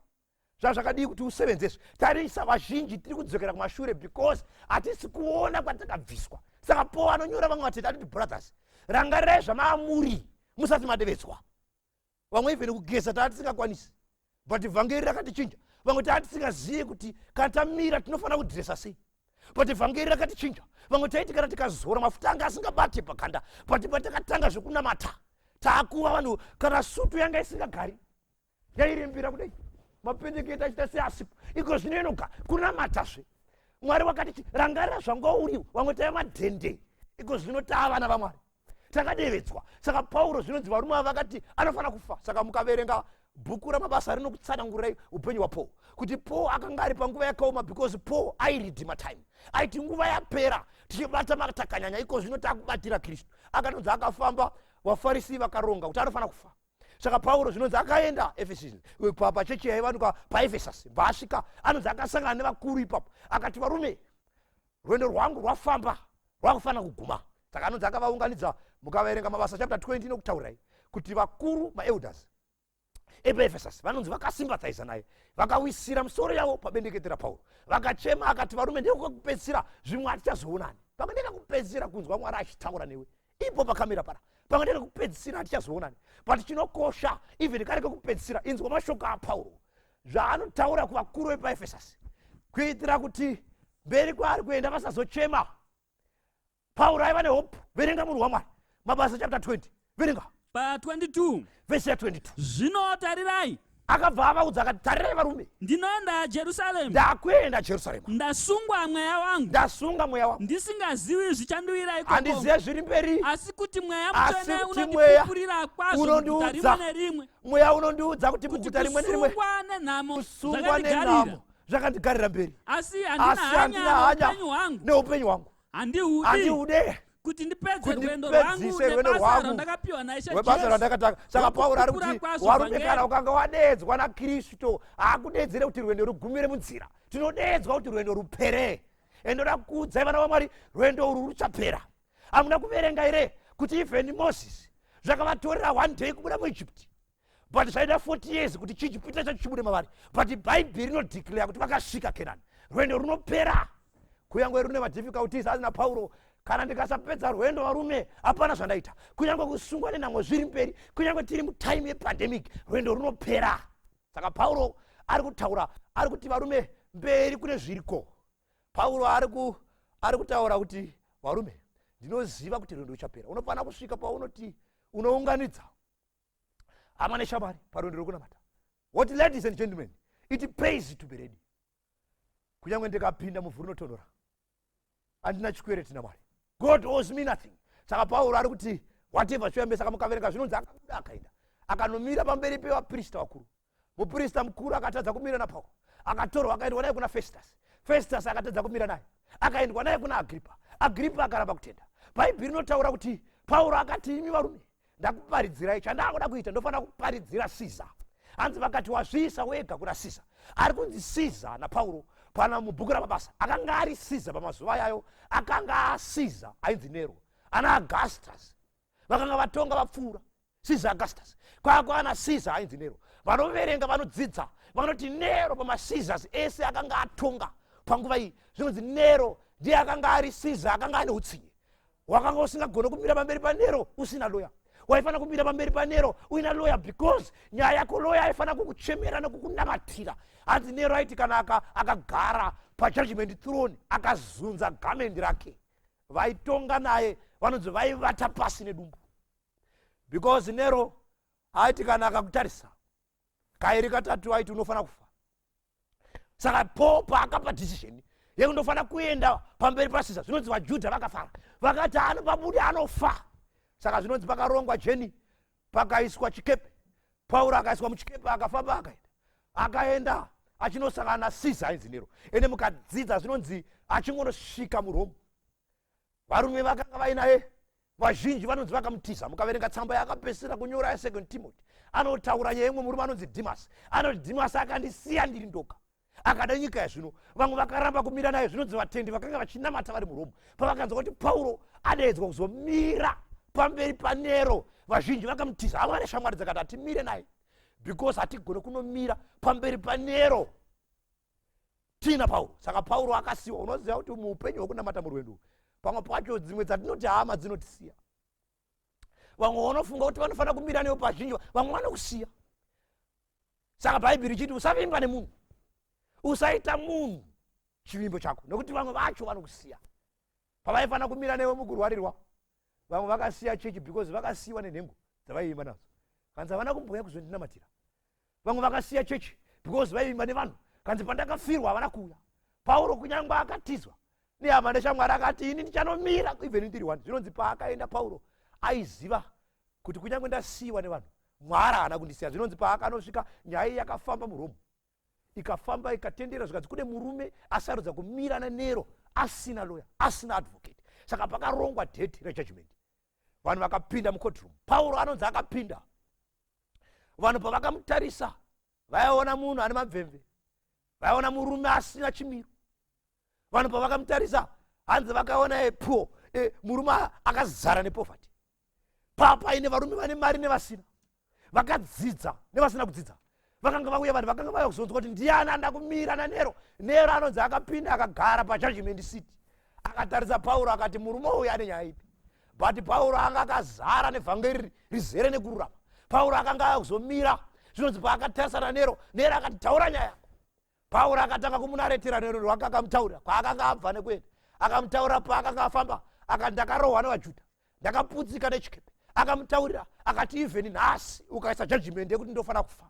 C: Zvazvakadii kuti usevenzeswe? Tarisa, vazhinji tiri kudzokera kumashure because hatisi kuona kwatakabviswa. Saka Paul anonyora vamwe vatete, anoti, "Brothers, rangarirai zvamaamuri musati madevedzwa." Vamwe even kugeza taa tisingakwanisi, but vhangeri rakatichinja. Vamwe taa tisingazivi kuti kana tamira tinofanira kudhiresa sei, but vhangeri rakatichinja. Vamwe taiti kana tikazora mafuta anga asingabate paganda, but patakatanga zvekunamata taakuva vanhu. Kana sutu yanga isingagari, yairembera kudai, mapendekete achiita seasipo, iko zvino inoga kunamatazve. Mwari wakati, "Rangarira zvanga uri." Vamwe taiva madhende, iko zvino taa vana vamwari, takadevedzwa. Saka Pauro, zvinonzi varume ava vakati anofanira kufa. Saka mukaverenga bhuku raMabasa, rinokutsanangurai upenyu hwaPaul, kuti Paul akanga ari panguva yakaoma, because Paul airedeema time. Aiti nguva yapera tichibata matakanyanya, iko zvino takubatira Kristu. Akanonzi akafamba, vaFarisi vakaronga kuti anofanira kufa. Saka Pauro zvinonzi akaenda Efesus, pachechi yaivanikwa paEfesus. Bvaasvika, anonzi akasangana nevakuru ipapo, akati, "Varume, rwendo rwangu rwafamba, rwakufanira kuguma." Saka anonzi akavaunganidza. Mukaverenga Mabasa chapter 20, inokutaurirai kuti vakuru, maelders epaEfesus, vanonzi vakasympathiza naye, vakawisira musoro yavo pabendekete raPauro, vakachema. Akati, "Varume, ndekupedzisira, zvimwe hatichazoonani. Pamwe ndekakupedzisira kunzwa Mwari achitaura newe ipo pakamira para. Pamwe ndekekupedzisira, hatichazoonani. But chinokosha, even kari kekupedzisira, inzwa mashoko aPauro zvaanotaura kuvakuru vepaEfesus, kuitira kuti mberi kwaari kuenda vasazochema." Pauro aiva nehope. Verenga, munhu waMwari, Mabasa chapter 20, verenga.
B: Pa22.
C: Vhesi ya22.
B: Zvino tarirai,
C: Akabva avaudza akati, "Tarirai varume,
B: ndinoenda Jerusarema,
C: ndakuenda Jerusarema,
B: ndasunga mweya wangu,
C: ndasunga mweya wangu,
B: ndisingazivi zvichandiwira ikoko,
C: handizive zviri mberi,
B: asi kuti Mweya
C: asi
B: Mutsvene
C: kuti Mweya
B: unondipupurira kwazvo muguta
C: unondiudza,
B: rimwe nerimwe
C: Mweya unondiudza kuti
B: kuti
C: muguta rimwe nerimwe
B: kusungwa nenhamo
C: kusungwa
B: zvakandigarira.
C: nenhamo zvakandigarira mberi,
B: Asi handina
C: asi handina
B: hanya
C: hanya
B: neupenyu hwangu,
C: neupenyu hwangu,
B: handihudi,
C: handiude,
B: kuti ndipedze
C: kuti
B: rwendo rwangu
C: ndipedzise rwendo
B: nebasa
C: rwangu
B: randakapiwa naIshe
C: rwebasa
B: Jesu,
C: rwandakatanga." Saka Pauro ari
B: rwokupupura
C: kuti,
B: kwazvo
C: "Varume,
B: vhangeri."
C: kana ukanga wadeedzwa naKristu, haakudedzere kuti rwendo rugumire munzira. Tinodeedzwa kuti rwendo rupere. Endoda kuudzai, vana vaMwari, rwendo urwu ruchapera. Hamuna kuverenga here kuti even Moses zvakavatorera one day kubuda muEgypt, but zvaida 40 years kuti chiIjipita chacho chibude mavari? But Bhaibheri rinodeclare kuti vakasvika Kenani. Rwendo runopera, kunyange rune madifficulties. Asina Pauro, "Kana ndikasapedza rwendo, varume, hapana zvandaita." Kunyange kusungwa nenhamo zviri mberi, kunyange tiri mutime yepandemic, rwendo runopera. Saka Pauro ari kutaura, ari kuti, "Varume, mberi kune zviriko." Pauro ari kutaura kuti, "Varume, ndinoziva kuti rwendo ruchapera." Unofanira kusvika paunoti unounganidza hama neshamwari parwendo rwekunamata, woti, "Ladies and gentlemen, it pays to be ready. Kunyange ndikapinda muvhu rinotonhora, handina chikwereti naMwari. God owes me nothing." Saka Pauro ari kuti whatever chiuyambe. Saka mukaverenga, zvinonzi akabuda, akaenda, akanomira pamberi pevaprista vakuru. Muprista mukuru akatadza kumira naPauro, akatorwa, akaendwa naye kuna Festus. Festus akatadza kumira naye, akaendwa naye kuna Agripa. Agripa akaramba kutenda. Bhaibheri rinotaura kuti Pauro akati, "Imi varume, ndakuparidzirai. Chandakuda kuita, ndofanira kuparidzira Siza." Hanzi vakati, "Wazviisa wega kuna Siza." Ari kunzi Siza naPauro pana mubhuku raMabasa akanga ari Siza pamazuva ayayo, akanga aSiza ainzi Nero. Ana Augustus vakanga vatonga vapfuura Caesar Augustus, kwakwana Caesar ainzi Nero. Vanoverenga, vanodzidza vanoti Nero, pamacaesars ese akanga atonga panguva iyi, zvinonzi Nero ndiye akanga ari Caesar akanga ane utsinye. Wakanga usingagone kumira pamberi paNero usina loya. Waifanira kumira pamberi paNero uina loya, because nyaya yako loya aifanira kukuchemera nekukunamatira. Hanzi Nero aiti kana akagara pajudgment throne, akazunza gamendi rake, vaitonga naye vanonzi vaivata pasi nedumbu, because Nero aiti kana akakutarisa kairi katatu, aiti unofanira kufa. Saka Paul paakapa decision yekundofanira kuenda pamberi paSiza, zvinonzi vaJudha vakafara, vakati anopabude anofa. Saka zvinonzi pakarongwa journey, pakaiswa chikepe, Pauro akaiswa muchikepe, akafamba, akaenda achinosangana naSiza ainzi Nero. Ende mukadzidza, zvinonzi achingonosvika muRome, varume vakanga vainaye vazhinji vanonzi vakamutiza. Mukaverenga tsamba yaakapedzisira kunyora yaSecond Timothy, anotaura nyaya imwe murume anonzi Dhimas. Anoti, "Dhimas akandisiya ndiri ndoga, akada nyika yazvino." Vamwe vakaramba kumira naye. Zvinonzi vatendi vakanga vachinamata vari muRome, pavakanzwa kuti Pauro adeedzwa kuzomira pamberi paNero, vazhinji vakamutiza. Avo vane shamwari dzakati, "Hatimire naye."
E: Because hatigone kunomira pamberi paNero tiina Pauro. Saka Pauro akasiyiwa. Unoziva kuti muupenyu hwekunamata, murwendo, pamwe pacho dzimwe dzatinoti hama dzinotisiya. Vamwe vanofunga kuti vanofanira kumira newo pazhinji, vamwe vanokusiya. Saka Bhaibheri ichiti usavimba nemunhu, usaita munhu chivimbo chako, nekuti vamwe vacho vanokusiya pavaifanira kumira newe mukurwarirwa. Vamwe vakasiya chechi because vakasiyiwa nenhengo dzavaivimba nadzo, kanzi havana kumbouya kuzondinamatira. Vamwe vakasiya chechi because vaivimba nevanhu, kanzi pandakafirwa havana kuuya. Pauro kunyange akatizwa nehama neshamwari, akati, "Ini ndichanomira even ndiri one." Zvinonzi paakaenda Pauro aiziva kuti kunyange ndasiyiwa nevanhu, Mwari haana kundisiya. Zvinonzi paakanosvika, nyaya iyi yakafamba muRome, ikafamba ikatendera, zvikanzi kune murume asarudza kumira naNero asina lawyer, asina advocate. Saka pakarongwa date rejudgment, vanhu vakapinda mucourtroom. Pauro anonzi akapinda. Vanhu pavakamutarisa, vaiona munhu ane mabvemve, vaiona murume asina chimiro. Vanhu pavakamutarisa, hanzi vakaona epo murume akazara nepoverty. Papaine varume vane mari nevasina, vakadzidza nevasina kudzidza, vakanga vauya. Vanhu vakanga vauya kuzonzwa kuti ndiani anda kumira naNero. Nero anonzi akapinda, akagara pajudgment seat, akatarisa Pauro, akati, "Murume uyu ane nyaya ipi?" But Pauro anga akazara nevhangeri rizere nekururama. Pauro akanga aya kuzomira. Zvinonzi paakatarisana naNero, Nero akati, "Taura nyaya yako." Pauro akatanga kumunarrater Nero rwake. Akamutaurira kwaakanga abva nekuenda, akamutaurira paakanga afamba, akati, "Ndakarohwa nevaJudha, ndakaputsika nechikepe." Akamutaurira akati, "Even nhasi ukaisa judgment yekuti ndofanira kufa,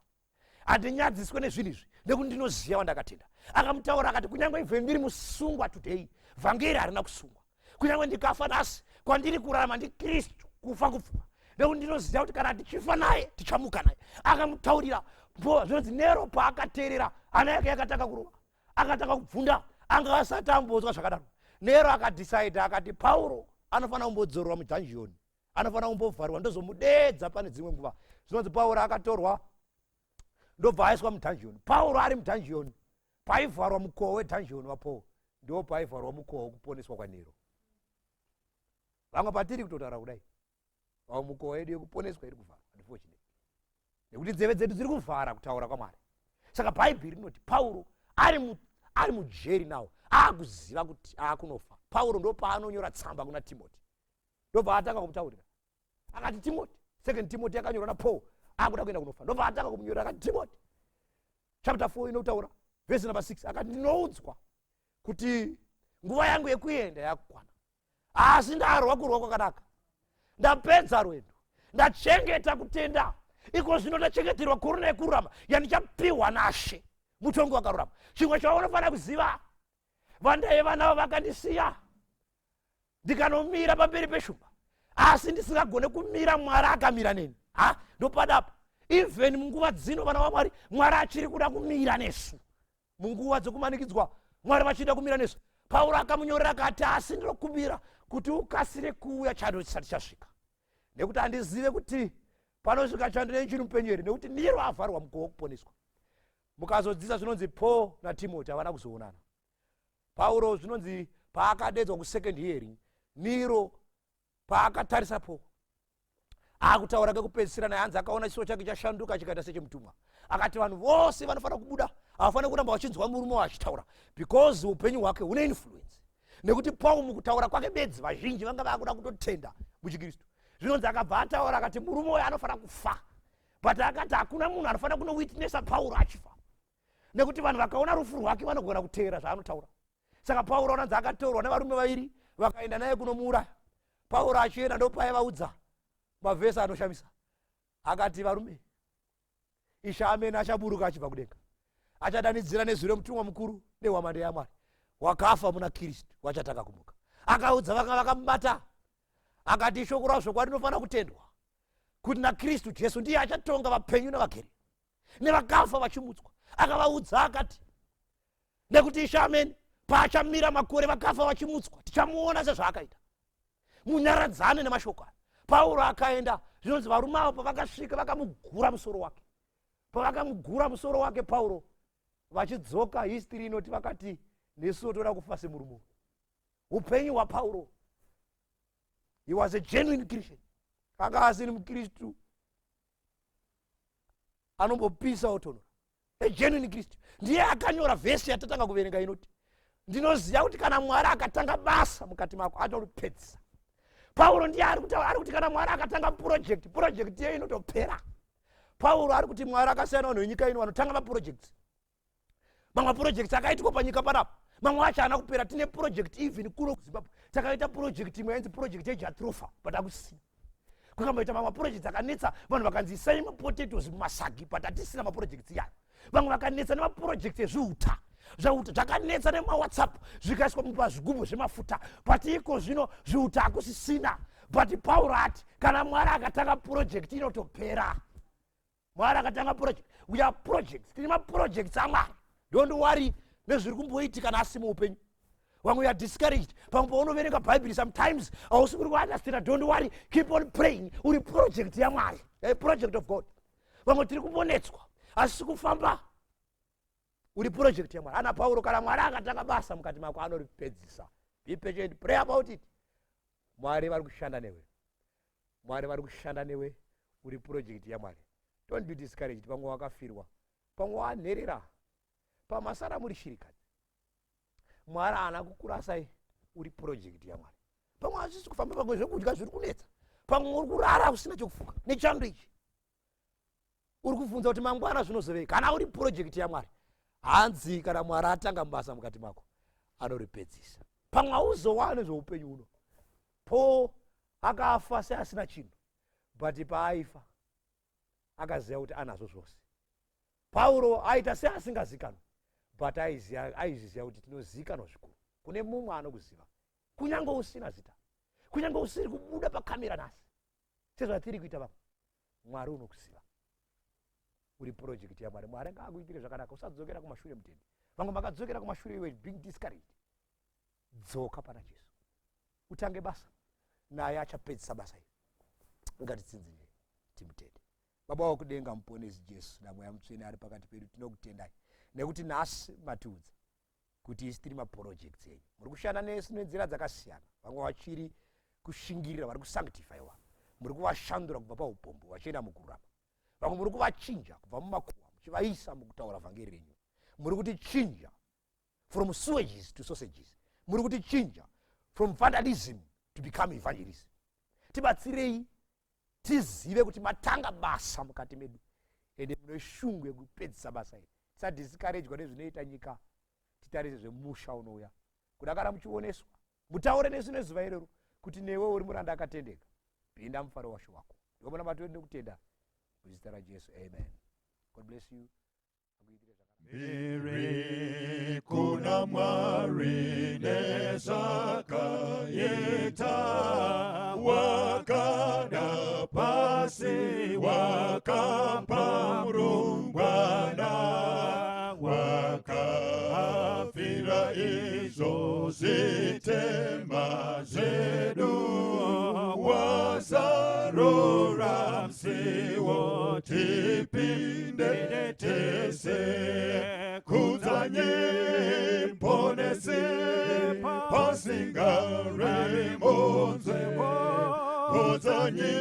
E: handinyadziswe nezvinhu izvi, nekuti ndinoziva wandakatenda." Akamutaura akati, "Kunyange even ndiri musungwa today, vhangeri harina kusungwa. Kunyange ndikafa nhasi, kwandiri kurarama ndiKristu, kufa kupfuma, nekuti ndinoziva kuti kana tichifa naye, tichamuka naye." Akamutaurira. Zvinonzi Nero paakateerera, hana yake yakatanga kurova, akatanga kubvunda. Anga asati ambonzwa zvakadaro. Nero akadecida, akati, "Pauro anofanira kumbodzorwa mudungeon, anofanira kumbovharwa, ndozomudedza pane dzimwe nguva." Zvinonzi Pauro akatorwa, ndobva aiswa mudungeon. Pauro ari mudungeon, paivharwa mukoho wedungeon waPaul, ndo paivharwa mukoho wekuponeswa kwaNero. Vamwe patiri kutotaura kudai, vamwe mukoho yedu yekuponeswa iri kuvharwa, unfortunately, nekuti nzeve dzedu dziri kuvhara kutaura kwaMwari. Saka Bhaibheri rinoti Pauro ari mujeri nawo, aakuziva kuti aakunofa. Pauro ndo paanonyora tsamba kuna Timoti, ndobva atanga kumutaurira akati, "Timoti." Second Timothy yakanyorwa naPaul akuda kuenda kunofa. Ndobva atanga kumunyorera akati, "Timoti," chapter 4 inotaura vhesi number 6, akati, "Ndinoudzwa kuti nguva yangu yekuenda yakukwana, asi ndarwa kurwa kwakanaka, ndapedza rwendo, ndachengeta kutenda. Iko zvino ndachengeterwa korona yekururama yandichapiwa naShe, mutongi wakarurama. Chimwe chaunofanira kuziva, vandaiva navo vakandisiya ndikanomira pamberi peshumba, asi ndisingagone kumira, Mwari akamira neni." Ha, ndopadapa. Even munguva dzino, vana vaMwari, Mwari achiri kuda kumira nesu. Munguva dzokumanikidzwa, Mwari vachida kumira nesu. Pauro akamunyorera akati, "Asi ndinokumbira kuti ukasire kuuya chando chisati chasvika, nekuti handizive kuti panosvika chando nechiri mupenyu here." Nekuti Nero avharwa mukoho wekuponeswa. Mukazodzidza, zvinonzi Paul naTimoti havana kuzoonana. Pauro, zvinonzi paakadedzwa kusecond hearing, Nero paakatarisa Paul akutaura kekupedzisira naye, hanzi akaona chiso chake chashanduka chikaita sechemutumwa. Akati vanhu vose vanofanira kubuda, havafaniri kuramba vachinzwa murume wachitaura, because upenyu hwake hune influence, nekuti Paul mukutaura kwake bedzi, vazhinji vanga vakuda kutotenda muchiKristu. Zvinonzi akabva ataura akati, "Murume uyu anofanira kufa." But akati hakuna munhu anofanira kunowitnessa Pauro achifa, nekuti vanhu vakaona rufu rwake vanogona kuteera zvaanotaura. Saka Pauro anonzi akatorwa nevarume vaviri, vakaenda naye kunomuuraya. Pauro achienda, ndopaivaudza mavhesi anoshamisa. Akati, "Varume, Ishe amene achaburuka achibva kudenga, achadanidzira nezwi remutumwa mukuru nehwamande yaMwari. Wakafa muna Kristu wachatanga kumuka." Akaudza vanga vakamubata akati, "Shoko razvokwadi rinofanira kutendwa kuti naKristu Jesu ndiye achatonga vapenyu navagere, nevakafa vachimutswa." Akavaudza akati, "Nekuti Ishe amene paachamira makore, vakafa vachimutswa, tichamuona sezvaakaita. Munyaradzane nemashoko aya." Pauro akaenda. Zvinonzi varume avo pavakasvika, vakamugura musoro wake. Pavakamugura musoro wake Pauro, vachidzoka, history inoti vakati, "Nesuwo toda kufa semurume uyu." Upenyu hwaPauro, he was a genuine Christian. Anga asiri muKristu. Anombopisa otonora. A genuine Christian ndiye akanyora vhesi yatatanga kuverenga inoti, "Ndinoziva kuti kana Mwari akatanga basa mukati mako, atoripedzisa." Pauro ndiye ari kutaura, ari kuti kana Mwari akatanga project, project iye inotopera. Pauro ari kuti Mwari akasiyana vanhu venyika ino vanotanga maprojects. Mamwe maprojects akaitwa panyika panapa, mamwe acho haana kupera. Tine project even kuno kuZimbabwe, takaita project imwe yainzi project yejatropha, but akusina. Kukamboita mamwe maprojects akanetsa vanhu, vakanzi isai mapotatoes mumasagi, but hatisina maprojects iyayo. Vamwe vakanetsa nemaprojects ezviuta, zvauta zvakanetsa nemaWhatsApp, zvikaiswa pazvigubhu zvemafuta, but iko zvino zviuta hakusisina. But Pauro ati kana Mwari akatanga project, inotopera. Mwari akatanga project, we are projects. Tine maprojects aMwari. Don't worry nezviri kumboitika nhasi muupenyu. Vamwe are discouraged. Pamwe paunoverenga Bhaibheri, sometimes hausi kuri kuunderstanda. Don't worry, keep on praying. Uri project yaMwari, a project of God. Vamwe tiri kumbonetswa asi kufamba. Uri project yaMwari. Ana Pauro, kana Mwari akatanga basa mukati mako, anoripedzisa. Be patient, pray about it. Mwari vari kushanda newe, Mwari vari kushanda newe. Uri project yaMwari. Don't be discouraged. Pamwe wakafirwa, pamwe wanherera, pamasara muri shirikadzi, Mwari haana kukurasai. Uri project yaMwari. Pamwe hazvisi kufamba, pamwe zvekudya zviri kunetsa, pamwe uri kurara usina chekufuka nechando ichi, uri kubvunza kuti mangwana zvinozovei. Kana uri project yaMwari, hanzi kana Mwari atanga mubasa mukati mako, anoripedzisa. Pamwe hauzowane zveupenyu huno. Paul akafa seasina chinhu, but paaifa akaziva kuti anazvo zvose. Pauro aita seasingazikanwa, but aizviziva kuti tinozikanwa zvikuru kune mumwe anokuziva, kunyange usina zita, kunyange usiri kubuda pakamera nhasi sezvatiri kuita vamwe. Mwari unokuziva. Uri project yaMwari. Mwari ngaakuitire zvakanaka. Usadzokera kumashure, mutendi. Vamwe makadzokera kumashure, iwe being discouraged, dzoka pana Jesu, utange basa naye, achapedzisa basa iri. Ngatitsinzinye timutende. Baba wakudenga, Muponesi Jesu naMweya Mutsvene ari pakati pedu, tinokutendai nekuti nhasi matiudza kuti isi tiri maprojects enyu. Muri kushanda nesu nenzira dzakasiyana. Vamwe vachiri kushingirira, vari kusanctifyiwa, muri kuvashandura kubva paupombo vachienda mukururama. Vamwe muri kuvachinja kubva mumakuhwa muchivaisa mukutaura vhangeri renyu. Muri kutichinja from sewages to sausages. Muri kutichinja from vandalism to become evangelism. Tibatsirei tizive kuti matanga basa mukati medu, ende mune shungu yekupedzisa basa iri. Tisadiscouragwa nezvinoita nyika, titarise zvemusha unouya. Kuda kana muchioneswa, mutaure nesu nezuva irero kuti, "Newe uri muranda akatendeka, pinda mufaro washe wako." Ndiko munamato wedu nekutenda muzita raJesu, amen. God bless you, akuitire zvakanaka.
A: Mbiri kuna Mwari nezvakaita. Wakada pasi, wakampa murumbwana, wakafira izvo zvitema zvedu, wazarura musiwo tipinde tese. Kudzanyi Muponesi pasingaremonze, kudzanyi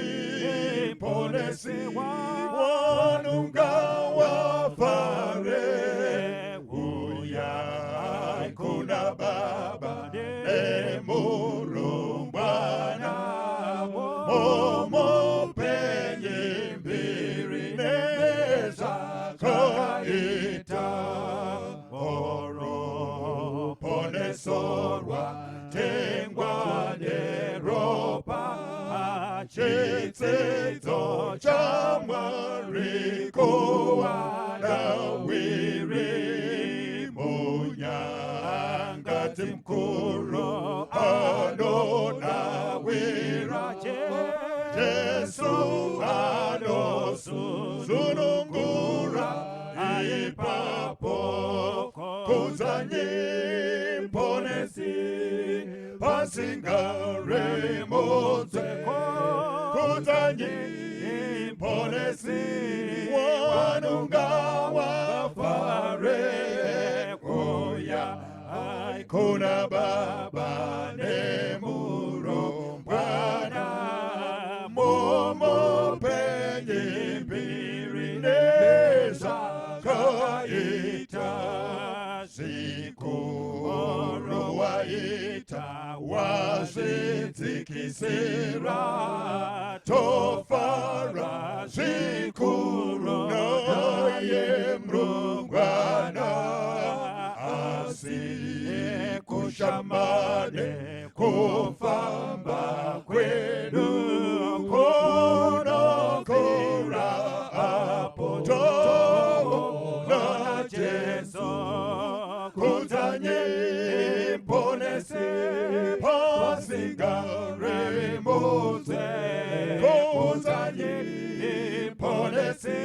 A: Muponesi, wanunga wafare. Uyai kuna Baba nemurumbwana, mumupenye mbiri nezvakaita. Ruponeso rwatengwa neropa, chitsidzo chaMwari kuwanawiri. Munyangadzi mukuru anonawira, Jesu anosunungura ipapo. Kudzanyi Muponesi pasingaremodze, kudzanyi Muponesi, wanunga wafare. Kuya kuna Baba nemurumbwana, mumupenye mbiri. Wazvidzikisira tofara zvikuru naye mrungwana asi kushamane kufamba kwedu kunokura apo toona Jesu kudzanye ponese pasingaremudze kudzanye ponese.